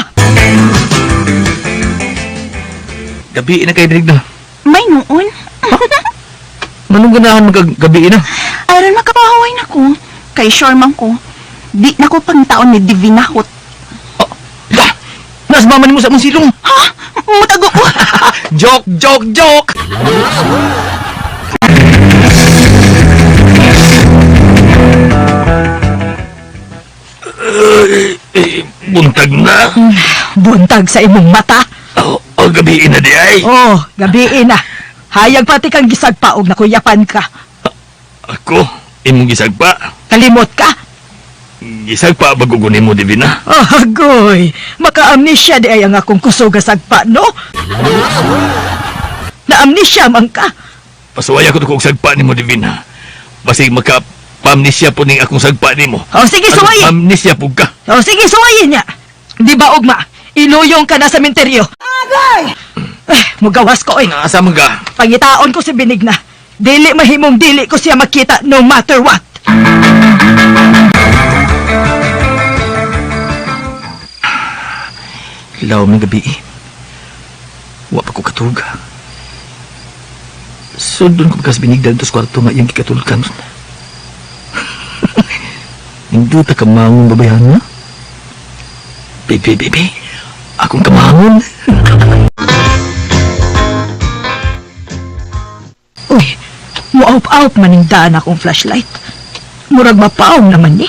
Gabi na kay Benigna. May noon. Manong ganahan magagabi na? Aron makapahuway na ko. Kay sure man ko. Di na ko pangtaon ni Divinahot. Dah! Nas mama nimo sa among silong. Ha? Mutago ko. Joke, joke, joke. Buntag na. Buntag sa imong mata. Oh, oh gabi na di ay. Oh, gabi na. Hayag pati kang gisagpa og nakuyapan ka. Ako, imong gisagpa. Kalimot ka. Gisagpa bagugunin mo, Divina. Oh, agoy. Maka-amnesia di ay ang akong kusog nga sagpa, no? Na-amnesia man ka. Pasuwaya ko to kung sagpa nimo, Divina. Basig maka pamnisya po ning akong sagpa nimo. Oh, sige, suwayin. Amnesia po ka. Oh, sige, suwayin niya. Di ba, ugma? Iluyong ka na sa menteryo. Agay! Eh, mugawas ko, oy. Asa man ka? Pangitaon ko si Benigna. Dili mahimong dili ko siya makita no matter what. Lawom ng gabi. Wa pa ko katulog. Sundon ko makas binigdal sa kwarto nga iyang gikatulkan. Ninduta ka mangon babayan na. Baby, baby. Akong kamangon. Uy, muaup-aup maning daan akong flashlight. Murag mapaom naman ni.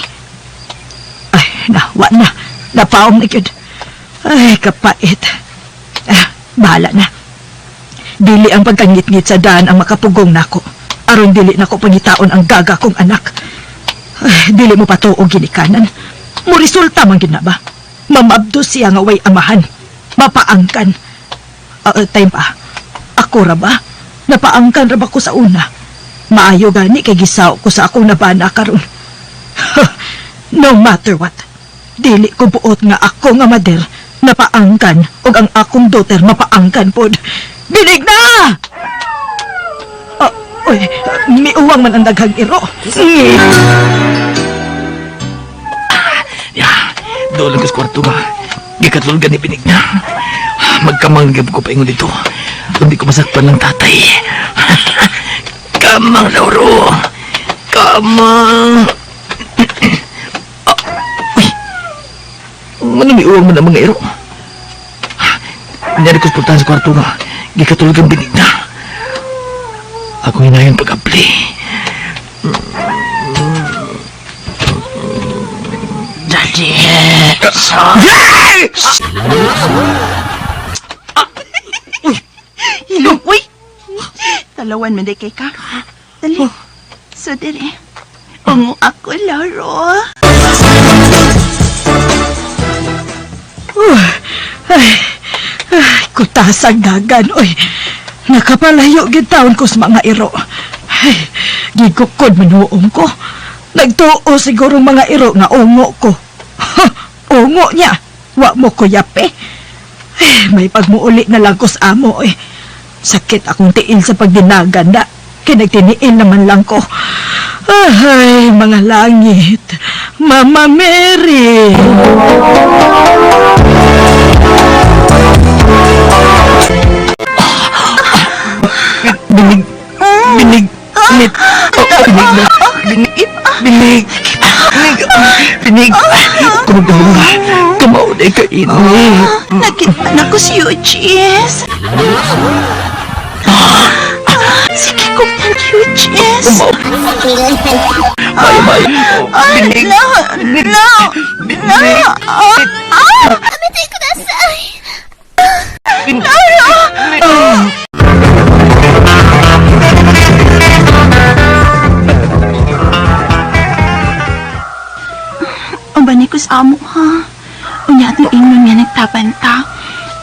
Ay, na, wa na. Napaom na gyud. Ay, kapait. Ah, bahala na. Dili ang pagkangit-ngit sa daan ang makapugong nako. Aron dili nako pangitaon ang gaga kong anak. Ay, dili mo patuo ginikanan. Mo resulta man gyud na ba? Mamabdo siya nga way amahan. Mapaangkan. Time pa. Ako ra ba? Napaangkan ra ba ko sa una? Maayo gani kay gisaw ko sa akong nabana karon. No matter what. Dili ko buot nga ako nga mader napaangkan og ang akong daughter mapaangkan pod. Binig na! Ah, uy, miuwang man ang daghang iro. Ya, doon lang ko sa kwarto ba. Gikatulgan ni Binig na. Magkamang gab ko paingon dito. Hindi ko masakpan ng tatay. Kamang, Lauro. Kamang. Ah, uy. Manong miuwang man ang mga iro. Nari ko sa puntahan sa kwarto nga. Gikatulgan Binig na. Ako hinayon pag-apli. Daddy! Yay! Hilom, uy! Talawan man day kay ka. Dali. So, dali. Ungo ako, Laro. Ay, ay, kutasag dagan, oy. Nakapalayo gid taon ko sa mga iro. Ay, gigukod manuong ko. Nagtuo siguro mga iro nga ungo ko. Ha, ungo niya. Wa mo ko yape. Ay, may pagmuuli na lang ko sa amo, eh. Sakit akong tiil sa pagdinagan na. Kinagtiniil naman lang ko. Ay, mga langit. Mama Mary! Binig, binig, nit, oh, binig na, binig, binig, binig, binig, kumagdamong, kamaunay ka ini. Nakita na ko si Eugene. Sige ko, thank you, Jess. Bye, bye. Ay, Binig, no, binig, no, binig, no. Ah, ah. binig, Uban ko sa amo, ha? Unya atong ingon nga nagtabanta.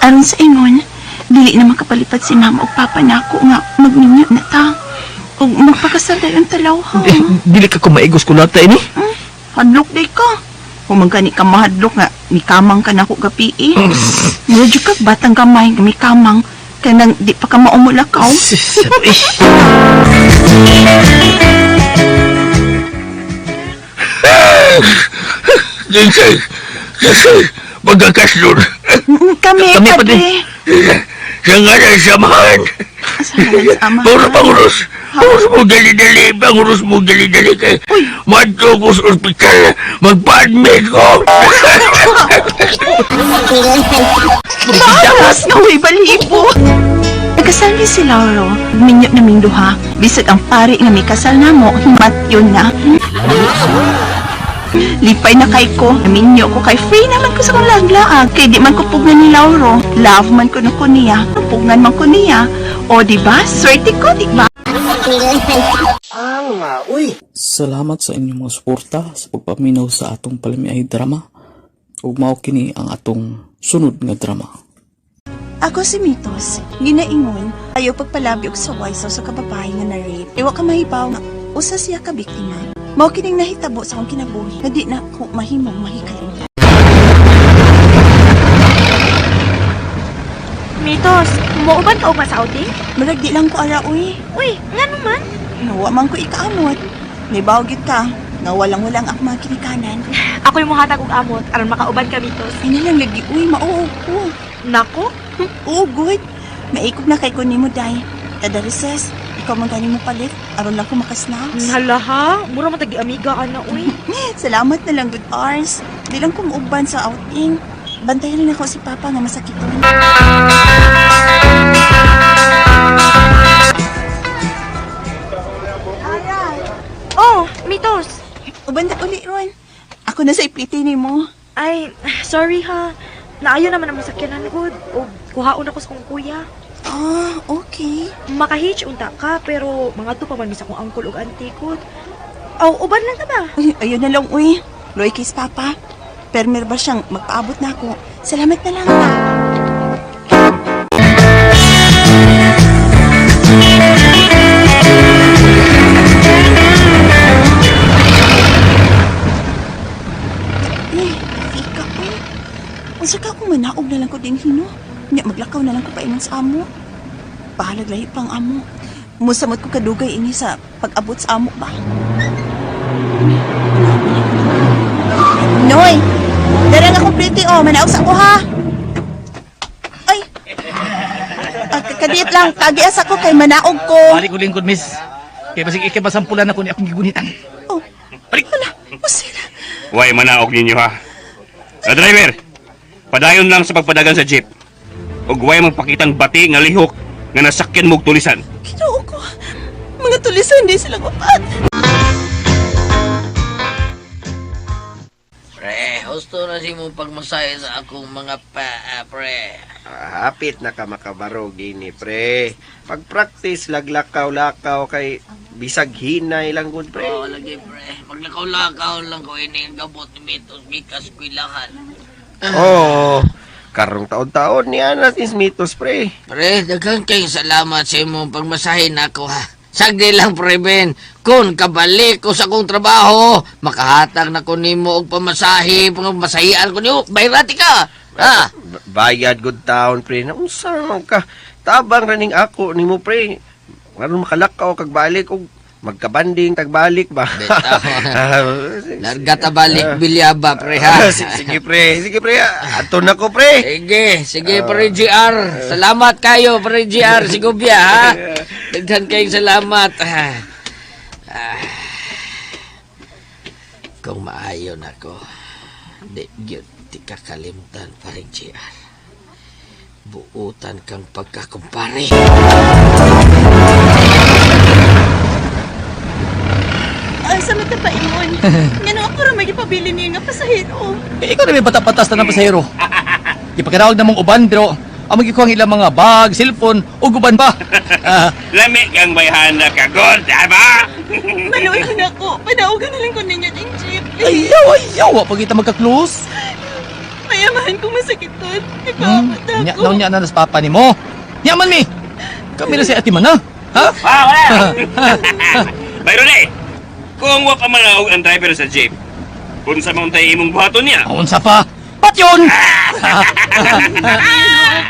Aron sa ingon, dili na makapalipad si mama o papa nako nga magninyo na ta. O magpakasal dayon talaw, ha? Dili ka kumaigos kulata ini. Hadlok day ka. Humangkani ka mahadlok nga, mikamang ka nako gapi eh. Medyo ka batang gamay nga mikamang. Kanang di pa ka maumulakaw. Jinsay, Jinsay, magkakaslon. Kami, Kami pa padre. din. Sa ngalan samahan. Sa ngalan sa Amahan. Puro panguros. Urus mo dali-dali, bang urus mo dali-dali kay madto ko sa ospital, magpa-admit ko. Bawas nga way balibo. Nagkasal ni si Lauro, minyo naming duha. Bisag ang pare nga may kasal namo, himatyon na. Lipay na kay ko, minyo ko kay free naman ko sa kong laglaag. Kay di man ko pugnan ni Lauro, love man ko na ko niya, pugnan man ko niya. O di ba? Swerte ko, di ba? Salamat sa inyong mga suporta sa pagpaminaw sa atong palamiay drama. Ug mao kini ang atong sunod nga drama. Ako si Mitos, ginaingon, ayaw pagpalabi og saway sa usa ka babae nga na-rape. Iwa ka mahibaw nga usa siya ka biktima. Mao kining nahitabo sa akong kinabuhi nga di na ako mahimong mahikalimtan. Mitos, muuban ka ugma sa outing? Murag di lang ko ara uy. Uy, ngano man? Nawa man ko ikaamot. Nibaw gyud ka nga walang-walang akong mga kinikanan. Ako'y muhatag og amot aron makauban ka, Mitos. Ay na lang lagi uy, mauog ko. Nako, Oo, good. Maikog na kay ko nimo day. Kada recess, ikaw man gani mo palit aron lang ko makasnacks. Hala ha, mura man tagi amiga ana uy. Salamat na lang, good hours. Di lang ko muuban sa outing. Bantayan lang ako si Papa nga masakiton. Oh, Mitos. Uban na uli ron. Ako na sa ipliti ni mo. Ay, sorry ha. Naayo naman ang masakyanan gud. O kuhaon ako sa kong kuya. Ah, okay. Makahitch unta ka pero mga pa man mi sa akong uncle ug auntie ko. Aw, uban lang ta ba? Ay, ayun na lang, uy. Loy kay Papa. Permer ba siyang magpaabot na ako? Salamat na lang. Eh, fika, uy. Unsa ka kung manaog na lang ko din hino? Nya, maglakaw na lang ko paingon sa amo. Bahalag lahi pang amo. Musamot ko kadugay ini sa pag-abot sa amo ba? Noy! Dara nga akong pretty oh, manaog sa ako ha. Ay. Ah, kadiyot lang, kagias ako kay manaog ko. Balik ko lingkod, miss. Kaya basig ikay masampulan ako ni akong gigunitan. Oh. Balik. Hala, usira. Way manaog ninyo ha. Ah, driver, padayon lang sa pagpadagan sa jeep. Ug way magpakitang bati nga lihok nga nasakyan mo og tulisan. Ginoo ko. Mga tulisan di sila upat. Pre, husto na si mong pagmasahe sa akong mga paa, pre. Ah, hapit na ka makabarog ini pre. Pag-practice laglakaw-lakaw kay bisag hinay lang gud pre. Oo, lagi, pre. Maglakaw-lakaw lang ko ini ang gabot ni Mitos gikas kuilahan. Oo. Karong taon-taon niya na si Mitos pre. Pre, daghan kayong salamat sa imong pagmasahe nako ha. Sagdi lang, pre Ben. Kung kabalik ko sa akong trabaho, makahatag na ko nimo og pamasahe, pamasahian ko nimo, bayrati ka. Ha? Bayad good town pre. Na unsa man ka tabang raning ako nimo pre. Aron makalakaw kag balik og magkabanding tagbalik ba. Bitaw. Larga ta balik Bilyaba, pre ha. Sige pre, sige pre. Ato na ko pre. Sige, sige pre GR. Salamat kayo pre GR Sigubya ha. Daghan kayong salamat. Ah. Ah. Kung maayo na ko, di gyud ti kakalimtan pa rin GR. Buutan kang pagkakumpare. Ay, sa mata pa ingon. Ngano ako ra may gipabili niya nga pasahero. Eh, ikaw na may bata-patas na ng pasahero. Ipakinaog na mong uban, pero ang magikuha ang ilang mga bag, cellphone, o uban pa. Ah, Lami kang bayhana ka god, ba? Maluoy ko na ako. Panaugan na lang ko ninyo ng jeep. Ayaw, ayaw, wa pa kita magka-close. Mayamahan ko masakiton. Ipaabot Nya, ako. nya na nas papa ni mo. Nya man mi. Kami na si ati man ha. Ha? Ah, wala. Bayron eh. Kung wa pa manaog ang driver sa jeep, unsa man tay imong buhaton niya? Unsa pa? Pat yun!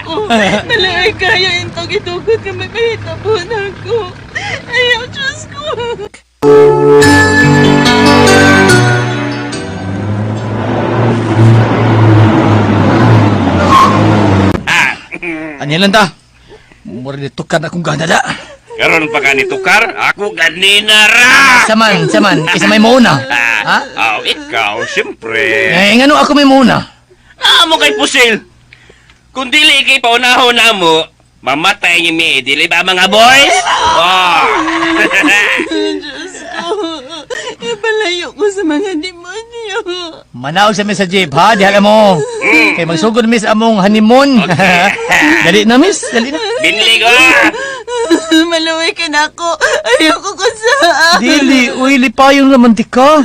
Ako. Maluoy kayo intog itugot nga may mahitabo na ako. Ayaw, Diyos ko. Ano lang ta? Mura dito ka na kung gana da. Karon pa ka ni tukar, ako ganina ra. Saman, saman, kaysa may mauna. Ha? Oh, ikaw, siyempre. Eh, ngano ako may mauna? Amo kay pusil. Kung dili kay paunahon na mo, mamatay ni mi, dili ba mga boys? Oh. Diyos ko, ipalayo ko sa mga demonyo. Manaog sa mi sa jeep, ha? Dihala mo. Kay magsugod mi sa among honeymoon. Dali na, miss. Dali na. Binli ko ah. Maluwi ka na ako. Ayoko ko saan. Dili, uy, lipayong naman di ka.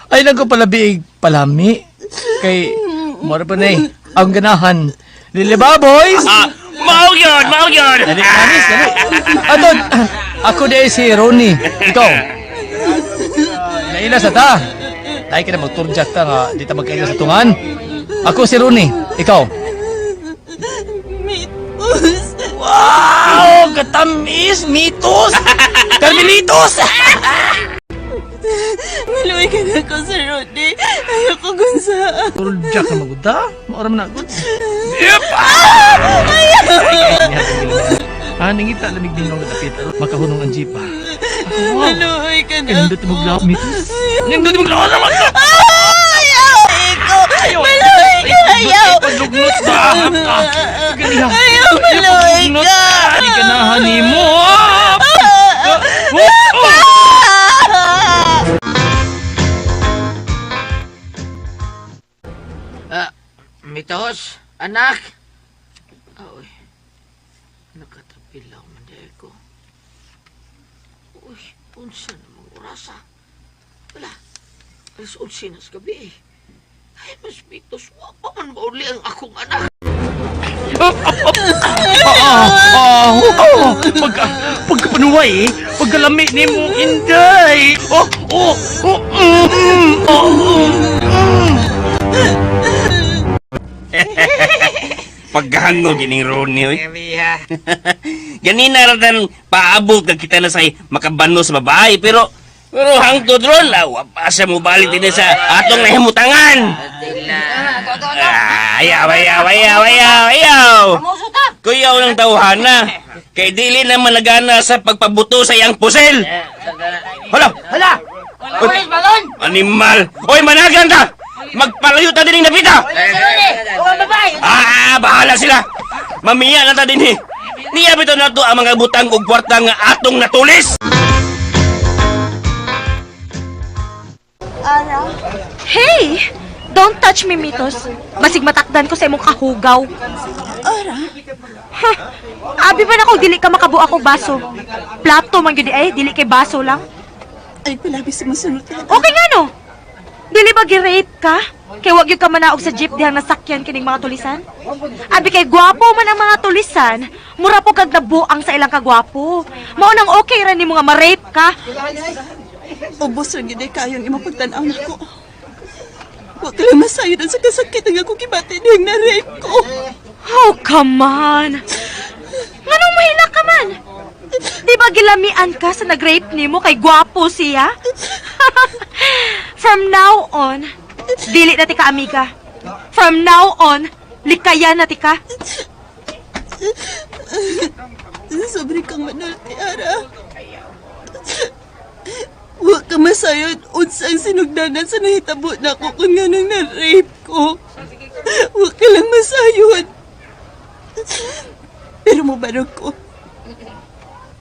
Ay lang ko pala biig palami. Kay, mora pa na eh. Ang ganahan. Dili ba, boys? Ah, mao yun, mao yun. Dali na, miss, dali. Aton, ako di si Ronnie. Ikaw. Naila sa ta. Dahil ka na magturjak ta nga, di ta magkaila sa tungan. Ako si Ronnie. Ikaw. Mitos. Wow! Katamis! Mitos! Carmelitos! Maluwi ka na ako sa Rodney. Ayoko kung saan. Turjak na maguda. Maoram na agad. Yep! Ah, nangita lamig din ng dapit. Makahunong ang jeep ah. Maluwi ka na Nindot mo glaw, mitos. Nindot mo glaw naman. Ayaw! Ayaw! Maluwi ka! Ayaw! Paglugnot ba? Ganiha. Ayaw! Maluwi ka! Di ka na honeymoon. Ah, mitos, anak. Uy, nakatapilaw man dahil ko. Uy, unsa namang orasa. Wala, 11:00 na sa gabi eh. Ay, mas mitos, wa pa man mauli ang akong anak. Ah, oh, pagka, pagkapanuway, eh, pagkalami ni mo, inday. Oh, oh, mm. Pagkahangog gining Ronnie oy. Ganina ra tan paabot kag kita na say makabano sa babae pero pero hangtod ron ah, wa pa siya mobalik dinhi sa atong nahimutangan. Ah, ayaw, ayaw, ayaw, ayaw, ayaw. Kuyaw ng tawhana. Kay dili na managana sa pagpabuto sa iyang pusil. Hala! Hala! Oy, animal! Oy, managan ta! Magpalayo ta dining napita! Ah, bahala sila. Mamiya na ta dinhi. Niya bitaw nato ang mga butang og kwarta nga atong natulis. Ara? Hey! Don't touch me, Mitos. Basig matakdan ko sa imong kahugaw. Ara? Ha! Abi ba na ko dili ka makabuo akong baso? Plato man gyud ay, dili kay baso lang. Ay, palabi sa masultan. Okay nga no. Dili ba gi-rape ka? Kay wag gyud ka manaog sa jeep dihang nasakyan kining mga tulisan? Abi kay gwapo man ang mga tulisan, mura po kag nabuang sa ilang kagwapo. Mao nang okay ra nimo nga ma-rape ka. Ubos ra gyud ay kayong imong pagtan-aw nako. Wa ka lang masayod sa kasakit ang akong gibati dihang na-rape ko. Oh, come on. Nganong mahila ka man? Di ba gilamian ka sa nag-rape nimo kay gwapo siya? From now on, dili na ti ka amiga. From now on, likayan na ti ka. Sobre kang manulti, Ara. Wa ka masayod unsa ang sinugdanan sa nahitabo nako kung nganong na-rape ko. Wa ka lang masayod. Pero mubarog ko.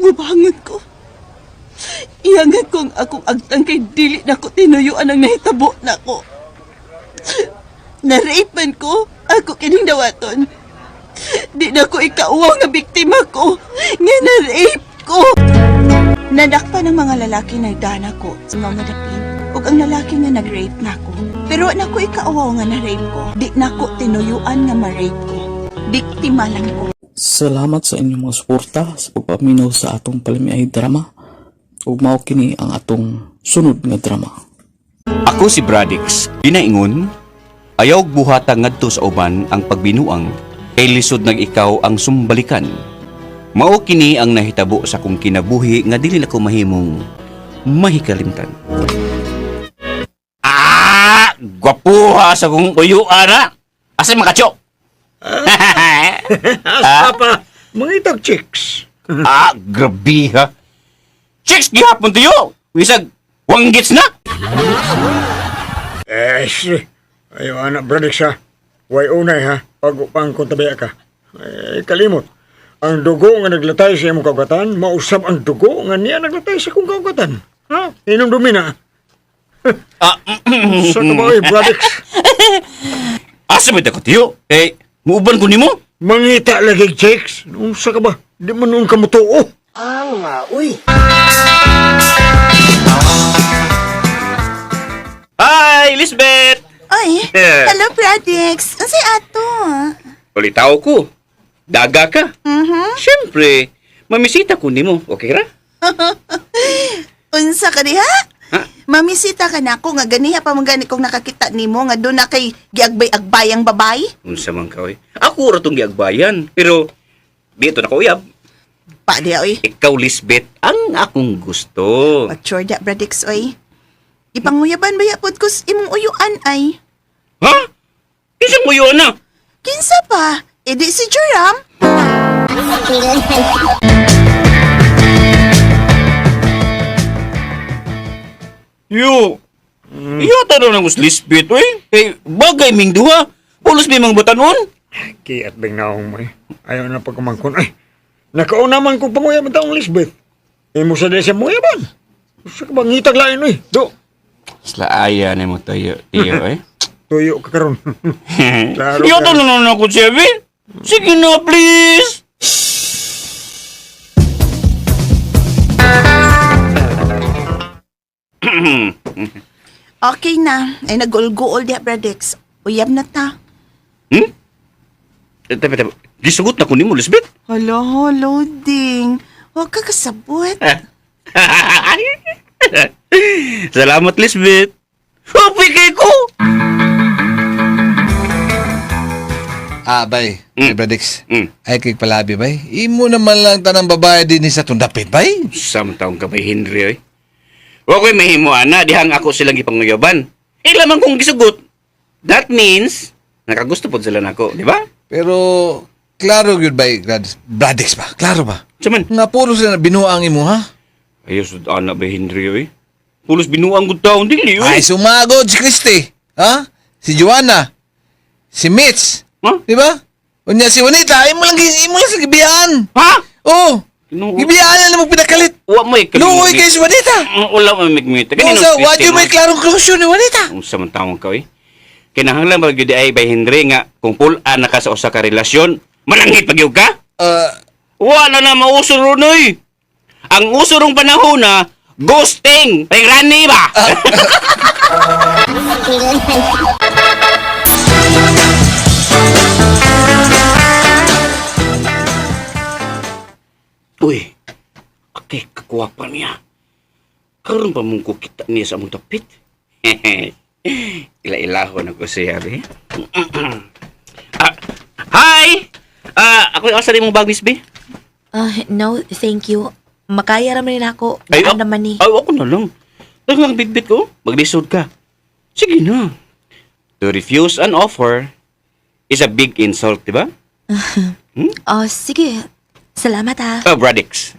Mubangon ko. Iangat ko ang akong agtang kay dili na ko tinuyuan ang nahitabo nako. Na-rape man ko, ako kining dawaton. Di na ko ikauwaw nga biktima ko. Nga na-rape ko. Nadakpan ang mga lalaki na dana ko sa mga dapin. Ug ang lalaki nga nag-rape nako. Pero wa na ko ikauwaw nga na-rape ko. Di na ko tinuyuan nga ma-rape ko. Biktima lang ko. Salamat sa inyong mga suporta sa pagpaminaw sa atong palamiay drama. Ug mao kini ang atong sunod nga drama. Ako si Bradix. Ginaingon, ayaw buhata ngadto sa uban ang pagbinuang kay lisod nag ikaw ang sumbalikan. Mao kini ang nahitabo sa kong kinabuhi nga dili na ko mahimong mahikalimtan. Ah, gwapuha sa kong uyo ara. Asa makatyo? Asa pa? Mangitag chicks. Ah, grabe ha. Chicks gihapon tiyo. Bisag wanggits na. Eh, si. Ayaw, anak, Bradix, ha. Way unay, ha. Pag-upang kung tabiya ka. Eh, kalimot. Ang dugo nga naglatay sa imong kaugatan, mausab ang dugo nga niya naglatay sa kong kaugatan. Ha? Inom dumi na. Ah, Sa ka ba, oy, Bradix? Asa ba ko tiyo? Eh, muuban ko nimo? Mangita lagi, chicks. Unsa ka ba? Di man noon ka mutuo. Ang uy. Hi, Lisbeth! Oy, hello Bradix. Unsay ato? Ulitaw ko. Daga ka. Siyempre, mamisita ko nimo. Okay ra? Unsa ka diha? Ha? Mamisita ka na ako nga ganiha pa man gani kong nakakita nimo nga doon na kay giagbay-agbay ang babae. Unsa man ka, oy. Ako ra tong giagbayan. Pero, dito na ko uyab. Pa diha oy. Ikaw, Lisbeth, ang akong gusto. Mature da Bradix oy. Ipanguyaban ba ya pod kus imong uyuan ay? Ha? Kinsa mo yun na? Kinsa pa? Edi si Joram. Yo. Iyo tanong ng us Lisbeth, oy. Kay bagay ming duha. Pulos may mga batanon. Kiat bang naong mo eh. Ayaw na pagkumangkon. Ay, nakauna man kong panguyaban taong Lisbeth. Imo sa di siya muyaban. Sa ka bang ngitag lain, oy. Do, Slaaya na mo tayo, tiyo, eh. tuyo ka karon. Klaro Iyo ka. tanong na ako siya, be. Sige na, please. Okay na. Ay nagulguol diha Bradix. Uyab na ta. Hmm? Eh, teka, teka. Gisugot na ko nimo, Lisbeth. Hala, loading. Huwag ka kasabot. Salamat, Lisbeth. Happy kay ko! Ah, bay. Bradix. Mm. Ay, kay palabi, bay. Imo naman lang tanang babae din sa tundapit, bay. Samtaong ka ba, Henry, oy? Wa ko'y mahimo, ana. Dihang ako silang gipanguyaban. Ila man kong gisugot. That means, nakagusto po sila nako, di ba? Pero, klaro gyud bay, Bradix. Bradix ba? Klaro ba? Saman? Nga puro sila binuang imo, ha? Ayos, ana ba, Henry, oy? Pulos binuang gud taon, dili, oy. Ay, sumagod si Christy. Ha? Si Joanna. Si Mitch. Huh? Di ba? Unya si Juanita, imo lang sa gibiyaan. Ha? Oh, Ginoo. gibiyaan na mo pinakalit. Wa mo Luoy kay si Juanita. Wala mo migmita. Kung sa, wa may klarong closure ni Juanita. Kung sa man taong ka, oy. Kinahanglan ba gyud ay bay Henry nga kung pulaan na ka sa usa ka relasyon, mananghit pa gyud ka? Wala na mauso ron, oy. Ang uso rong panahon na ghosting, kay Rani ba? Uy, akay kakuha pa niya. Karon pa mong kukita niya sa among tapit. Ila-ilahon ako siya, be. Ah, hi! Ah, ako yung asa rin mong bag, Miss B? Ah, no, thank you. Makaya raman nila ako. Ay, Daan naman ni. Ay, ako na lang. Ay, ang bitbit ko. Maglisod ka. Sige na. To refuse an offer is a big insult, di ba? Oh, sige. Salamat ah. Oh, Bradix.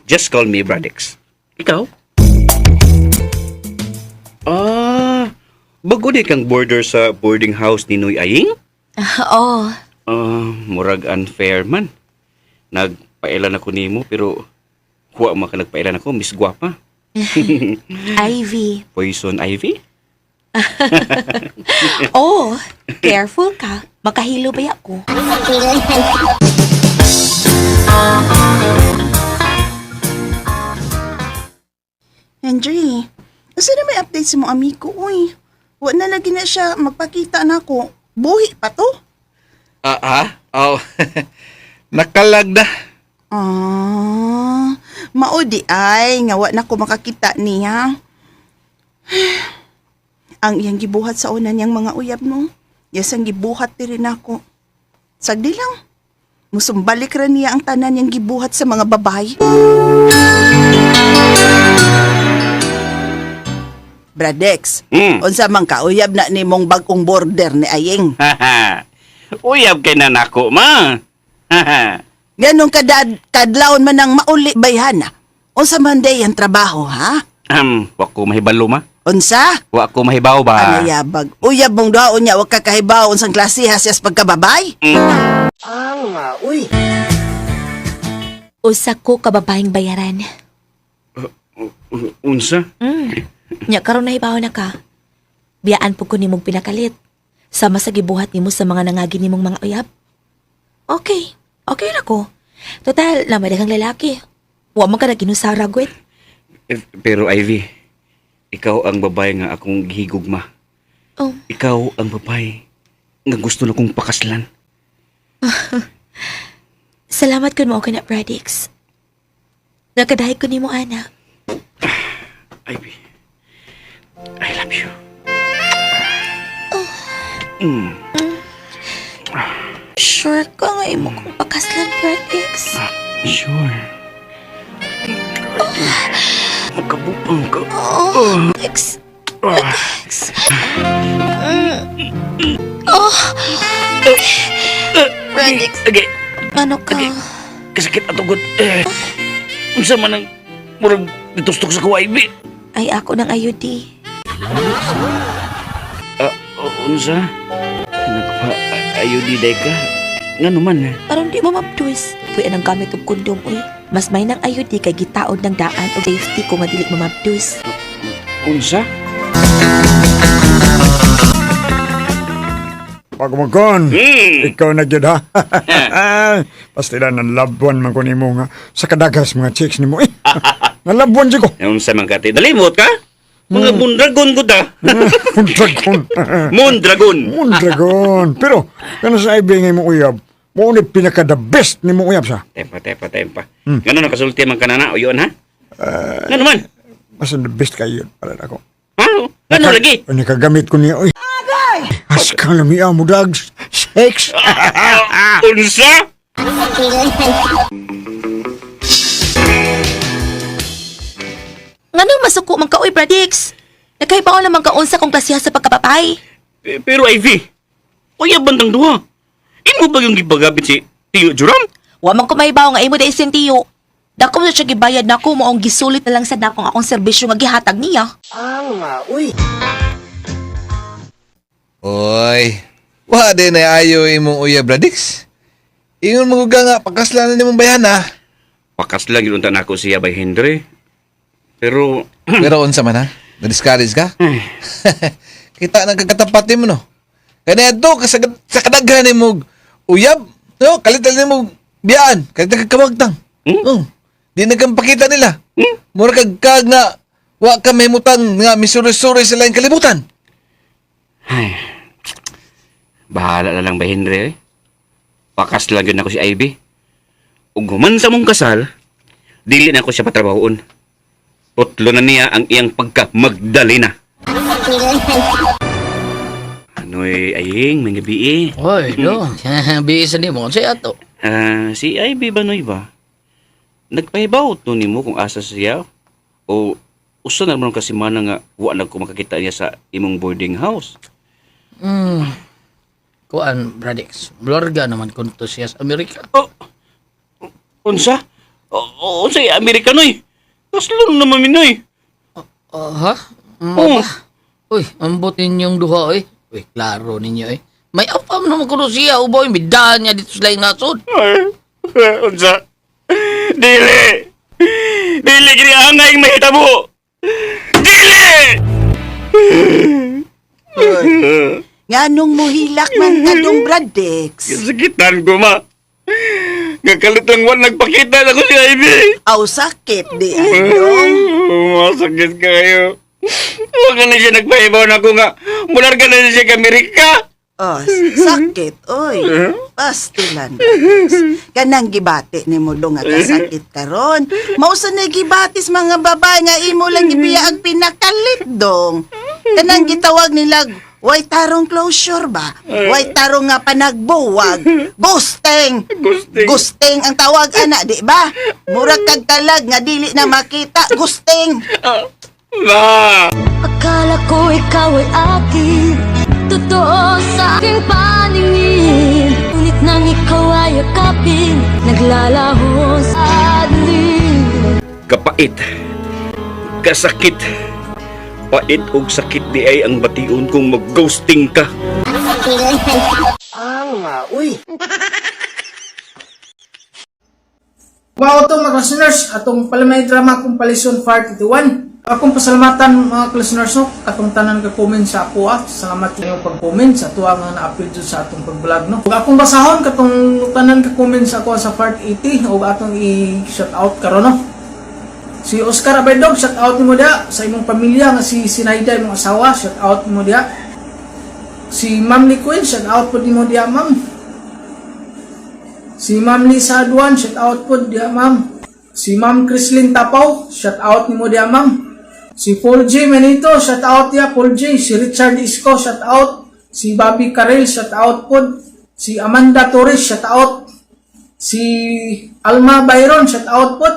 Just call me Bradix. Ikaw? Ah, bago di kang border sa boarding house ni Noy Aying? Oh, Ah, murag unfair man. Nagpailan ako nimo pero huwa man ka nagpailan ako, Miss Guapa. Ivy. Poison Ivy? Oh, careful ka. Makahilo ba ako? Henry, asa na may update sa mong amigo, uy? Wa na lagi na siya magpakita na ako. Buhi pa to? Ah, ah? Oh. Nakalag na. Ah, mao di ay nga wa na ko makakita niya. Ang iyang gibuhat sa una niyang mga uyab no. Yes, ang gibuhat diri nako. Sagdi lang. Musumbalik ra niya ang tanan niyang gibuhat sa mga babae. Bradex, unsa man kauyab na nimong bag-ong border ni Ayeng? Uyab kay nanako, ma. Ganong kadad kadlawon man ang mauli bayhana. Unsa man day ang trabaho, ha? Wa ko mahibalo, ma. Unsa? Wa ko mahibaw ba? Anayabag. Uyab mong daon niya, wag ka kahibaw unsang klase ha siyas pagkababay? Ah, uy. Usa ko kababaeng bayaran. Unsa? Nya karon nahibaw na ka. Biyaan po ko nimong pinakalit. Sama sa gibuhat nimo sa mga nangagi nimong mga uyab. Okay. Okay ra ko. Total, lamay daghang lalaki. Wa man ka na ginusara, gwet. Eh, pero Ivy, ikaw ang babae nga akong gihigugma. Oh. Ikaw ang babae nga gusto na kong pakaslan. Salamat kun mo okay na, Bradix. Nakadahi ko nimo, ana. Ivy, I love you. Sure ka nga imo kong pakaslan, Bradix. Sure. Magkabupang ka. Oh, Ex. Ex. Oh. Bradix. Okay. Ano ka? Kasakit atugod. Eh, unsa man ang murag nitustok sa kuwa, Ivy? Ay, ako ng IUD. Ah, unsa? Nagpa-ayudi day ka? Nga naman eh. Aron di mo mabduis. Puy ang gamit og kondom, uy. Mas may nang IUD kay gitaod ng daan og safety ko nga dili mamabduis. Unsa? Pagmukon, ikaw na gyud ha. Pastila ng labuan man ko nimo nga sa kadagas mga chicks nimo. Eh, nalabuan jud ko. Unsa man ka, te? Dalimot ka? Mga mundragon ko ta. Mundragon. Mundragon. Mundragon. Pero kana sa IB nga imong uyab, mao ni pinaka the best nimo uyab sa. Tempa, tempa, tempa. Ngano nakasulti man ka na na, uyon ha? Ngano man? Mas the best kayo para nako. Ha? Ngano lagi? Nakagamit ko niya oy. Aska na miya mo dag sex. Unsa? Nganong masuko man ka, uy, Bradix? Nakahibaw naman ka unsa kong klasiha sa pagkapapay. Pero Ivy, uyab bandang duha. Imo ba yung gibagabit si Tio Juram? Wa man ko mahibaw nga imo dai siyang tiyo. Dako mo siya gibayad nako mo ang gisulit na lang sa dakong akong serbisyo nga gihatag niya. Ah, uy. Oy, wa din ay ayo imong uyab, Radix. Ingon mo ka nga, pakaslanan nimong bayan ha. Pakaslan yun unta nako siya by Henry. Pero, Pero unsa man ha? Na-discourage ka? Kita nang kagkatapat nimo no. Kaya to sa, sa kadaghan nimo uyab, no, kalitan nimo biyaan, kalitan kag kawagtang. Hmm? Oh, di na kang pakita nila. Mura kag kag nga wa ka mahimutang nga misuri-suri sa laing kalibutan. Ay, bahala na lang ba Henry eh. Pakaslan yun ako si Ivy. Ug human sa mong kasal, dili na ako siya patrabahoon. Tutlo na niya ang iyang pagka Magdalena. Anoy, aying, may gabi eh. Oy, do. Biisa nimo unsa ato? Ah, si Ivy ba noy ba? Nagpahibaw to nimo kung asa siya o usa na man kasi mana nga wa na ko makakita niya sa imong boarding house. Kuan, Bradix. Blorga naman kun to siya sa Amerika. Oh, unsa? O, unsa Amerika noy? Kaslon naman minoy. Oh, ha? Mo ba? Uy, ambot ninyong duha oy. Uy, klaro ninyo eh. May apam naman kuno siya uboy midaan niya dito sa laing nasod. Ay, unsa? Dili! Dili gini angay mahitabo! Dili! Nganong muhilak man kadong Bradix? Kasakitan ko ma. Gakalit lang wan nagpakita na ko si Ivy. Aw sakit di ay dong. Masakit kayo. Huwag ka na siya nagpahibaw na ako nga. Mular ka na siya ka Amerika. Oh, sakit oy. Pastilan. Bradix. Kanang gibati ni mo dong nga kasakit karon. Mausa na gibatis mga babae nga imo lang gibiya ang pinakalit dong. Kanang gitawag nila way tarong closure ba? Way tarong nga panagbuwag. Ghosting. Ghosting. Ghosting ang tawag ana, di ba? Murag kag kalag nga dili na makita, ghosting. Ma! Akala ko ikaw ay akin. Totoo sa aking paningin. Ngunit Nang ikaw ay yakapin, naglalaho sa dilim. Kapait. Kasakit. Pait og sakit di ay ang bation kung mag-ghosting ka. Ah, uy. Wow to, mga listeners, atong palamay drama kung palison part 81. Akong pasalamatan, mga listeners, no, katong tanan ka comment sa ako ah. Salamat sa inyong pag-comment sa tuwa nga na-appeal jud sa atong pag-vlog, no. Ug akong basahon katong tanan ka comment sa ako sa part 80 ug atong i-shout out karon, no. Si Oscar Abedog, shout out nimo diha sa imong pamilya nga si Sinaida, imong asawa, shout out nimo diha. Si Ma'am Queen, shout out pod nimo diha, ma'am. Si Ma'am Lisa Aduan, shout out po diha, ma'am. Si Ma'am Chrislyn Tapaw, shout out nimo diha, ma'am. Si Paul J. Manito, shout out diha, Paul J. Si Richard Isco, shout out. Si Bobby Carril, shout out po. Si Amanda Torres, shout out. Si Alma Byron, shout out po.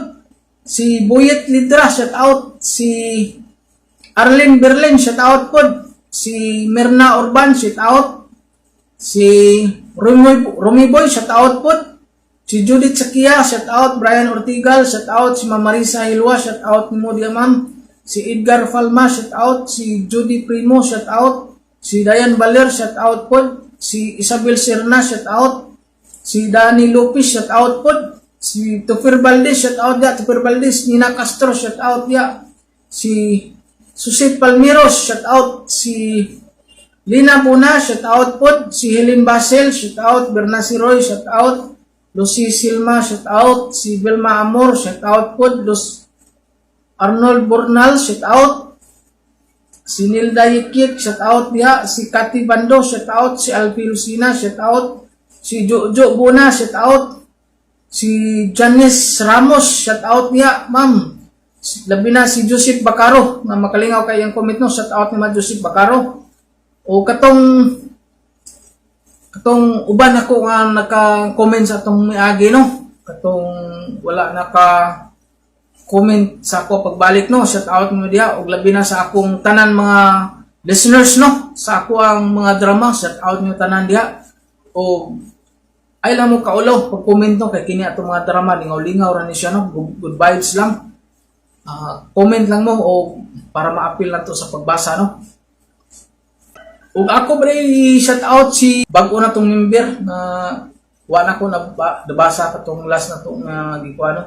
Si Buyet Lidra, shout out. Si Arlene Berlin, shout out po. Si Mirna Urban, shout out. Si Rumi Boy, shout out po. Si Judith Sakia, shout out. Brian Ortigal, shout out. Si Ma'am Marisa Hilwa, shout out nimo diha, ma'am. Si Edgar Falma, shout out. Si Judy Primo, shout out. Si Diane Baler, shout out po. Si Isabel Serna, shout out. Si Danny Lopez, shout out po. Si Tupir Valdez, shout out ya. Tupir Valdez. Nina Castro, shout out ya. Si Susit Palmiros, shout out. Si Lina Puna, shout out po. Si Helen Basel, shout out. Bernasi Roy, shout out. Lucy Silma, shout out. Si Vilma Amor, shout out po. Luz Arnold Bornal, shout out. Si Nilda Yikik, shout out diha. Si Kati Bando, shout out. Si Alfie Lucina, shout out. Si Jojo Buna, shout out. Si Janice Ramos, shout out niya, ma'am. Labi na si Joseph Bacaro, nga makalingaw kay ang comment, no, shout out ni Ma'am Joseph Bacaro. O katong katong uban ako nga naka-comment sa atong miagi, no. Katong wala naka comment sa ako pagbalik, no, shout out mo diha. Ug labi na sa akong tanan mga listeners, no, sa ako ang mga drama, shout out niyo tanan diha. O ay lang mo kaulo pag comment, no, kay kini atong mga drama lingaw-lingaw ra ni siya, no, good, good vibes lang. Ah, comment lang mo o para ma-appeal na to sa pagbasa, no. Ug ako pre shout out si bag-o na tong member na wa na ko nabasa katong last na to nga gikuha, no.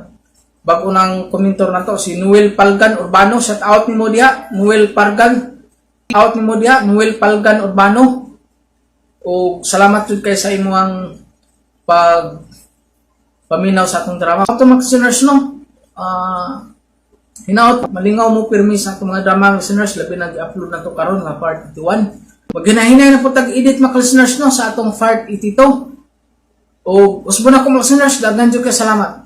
Bag-o nang komentor na to, si Noel Palgan Urbano, shout out nimo diha, Noel Pargan. Out nimo diha, Noel Palgan Urbano. O salamat jud kay sa imong pag paminaw sa atong drama. Ato mga listeners, no. Ah, hinaot malingaw mo pirmi sa atong mga drama, listeners, labi na gi-upload na to karon nga part 81. Maghinahinay na po tag-edit, mga listeners, no, sa atong part 82. O usbon ako, mga listeners, daghan jud kay salamat.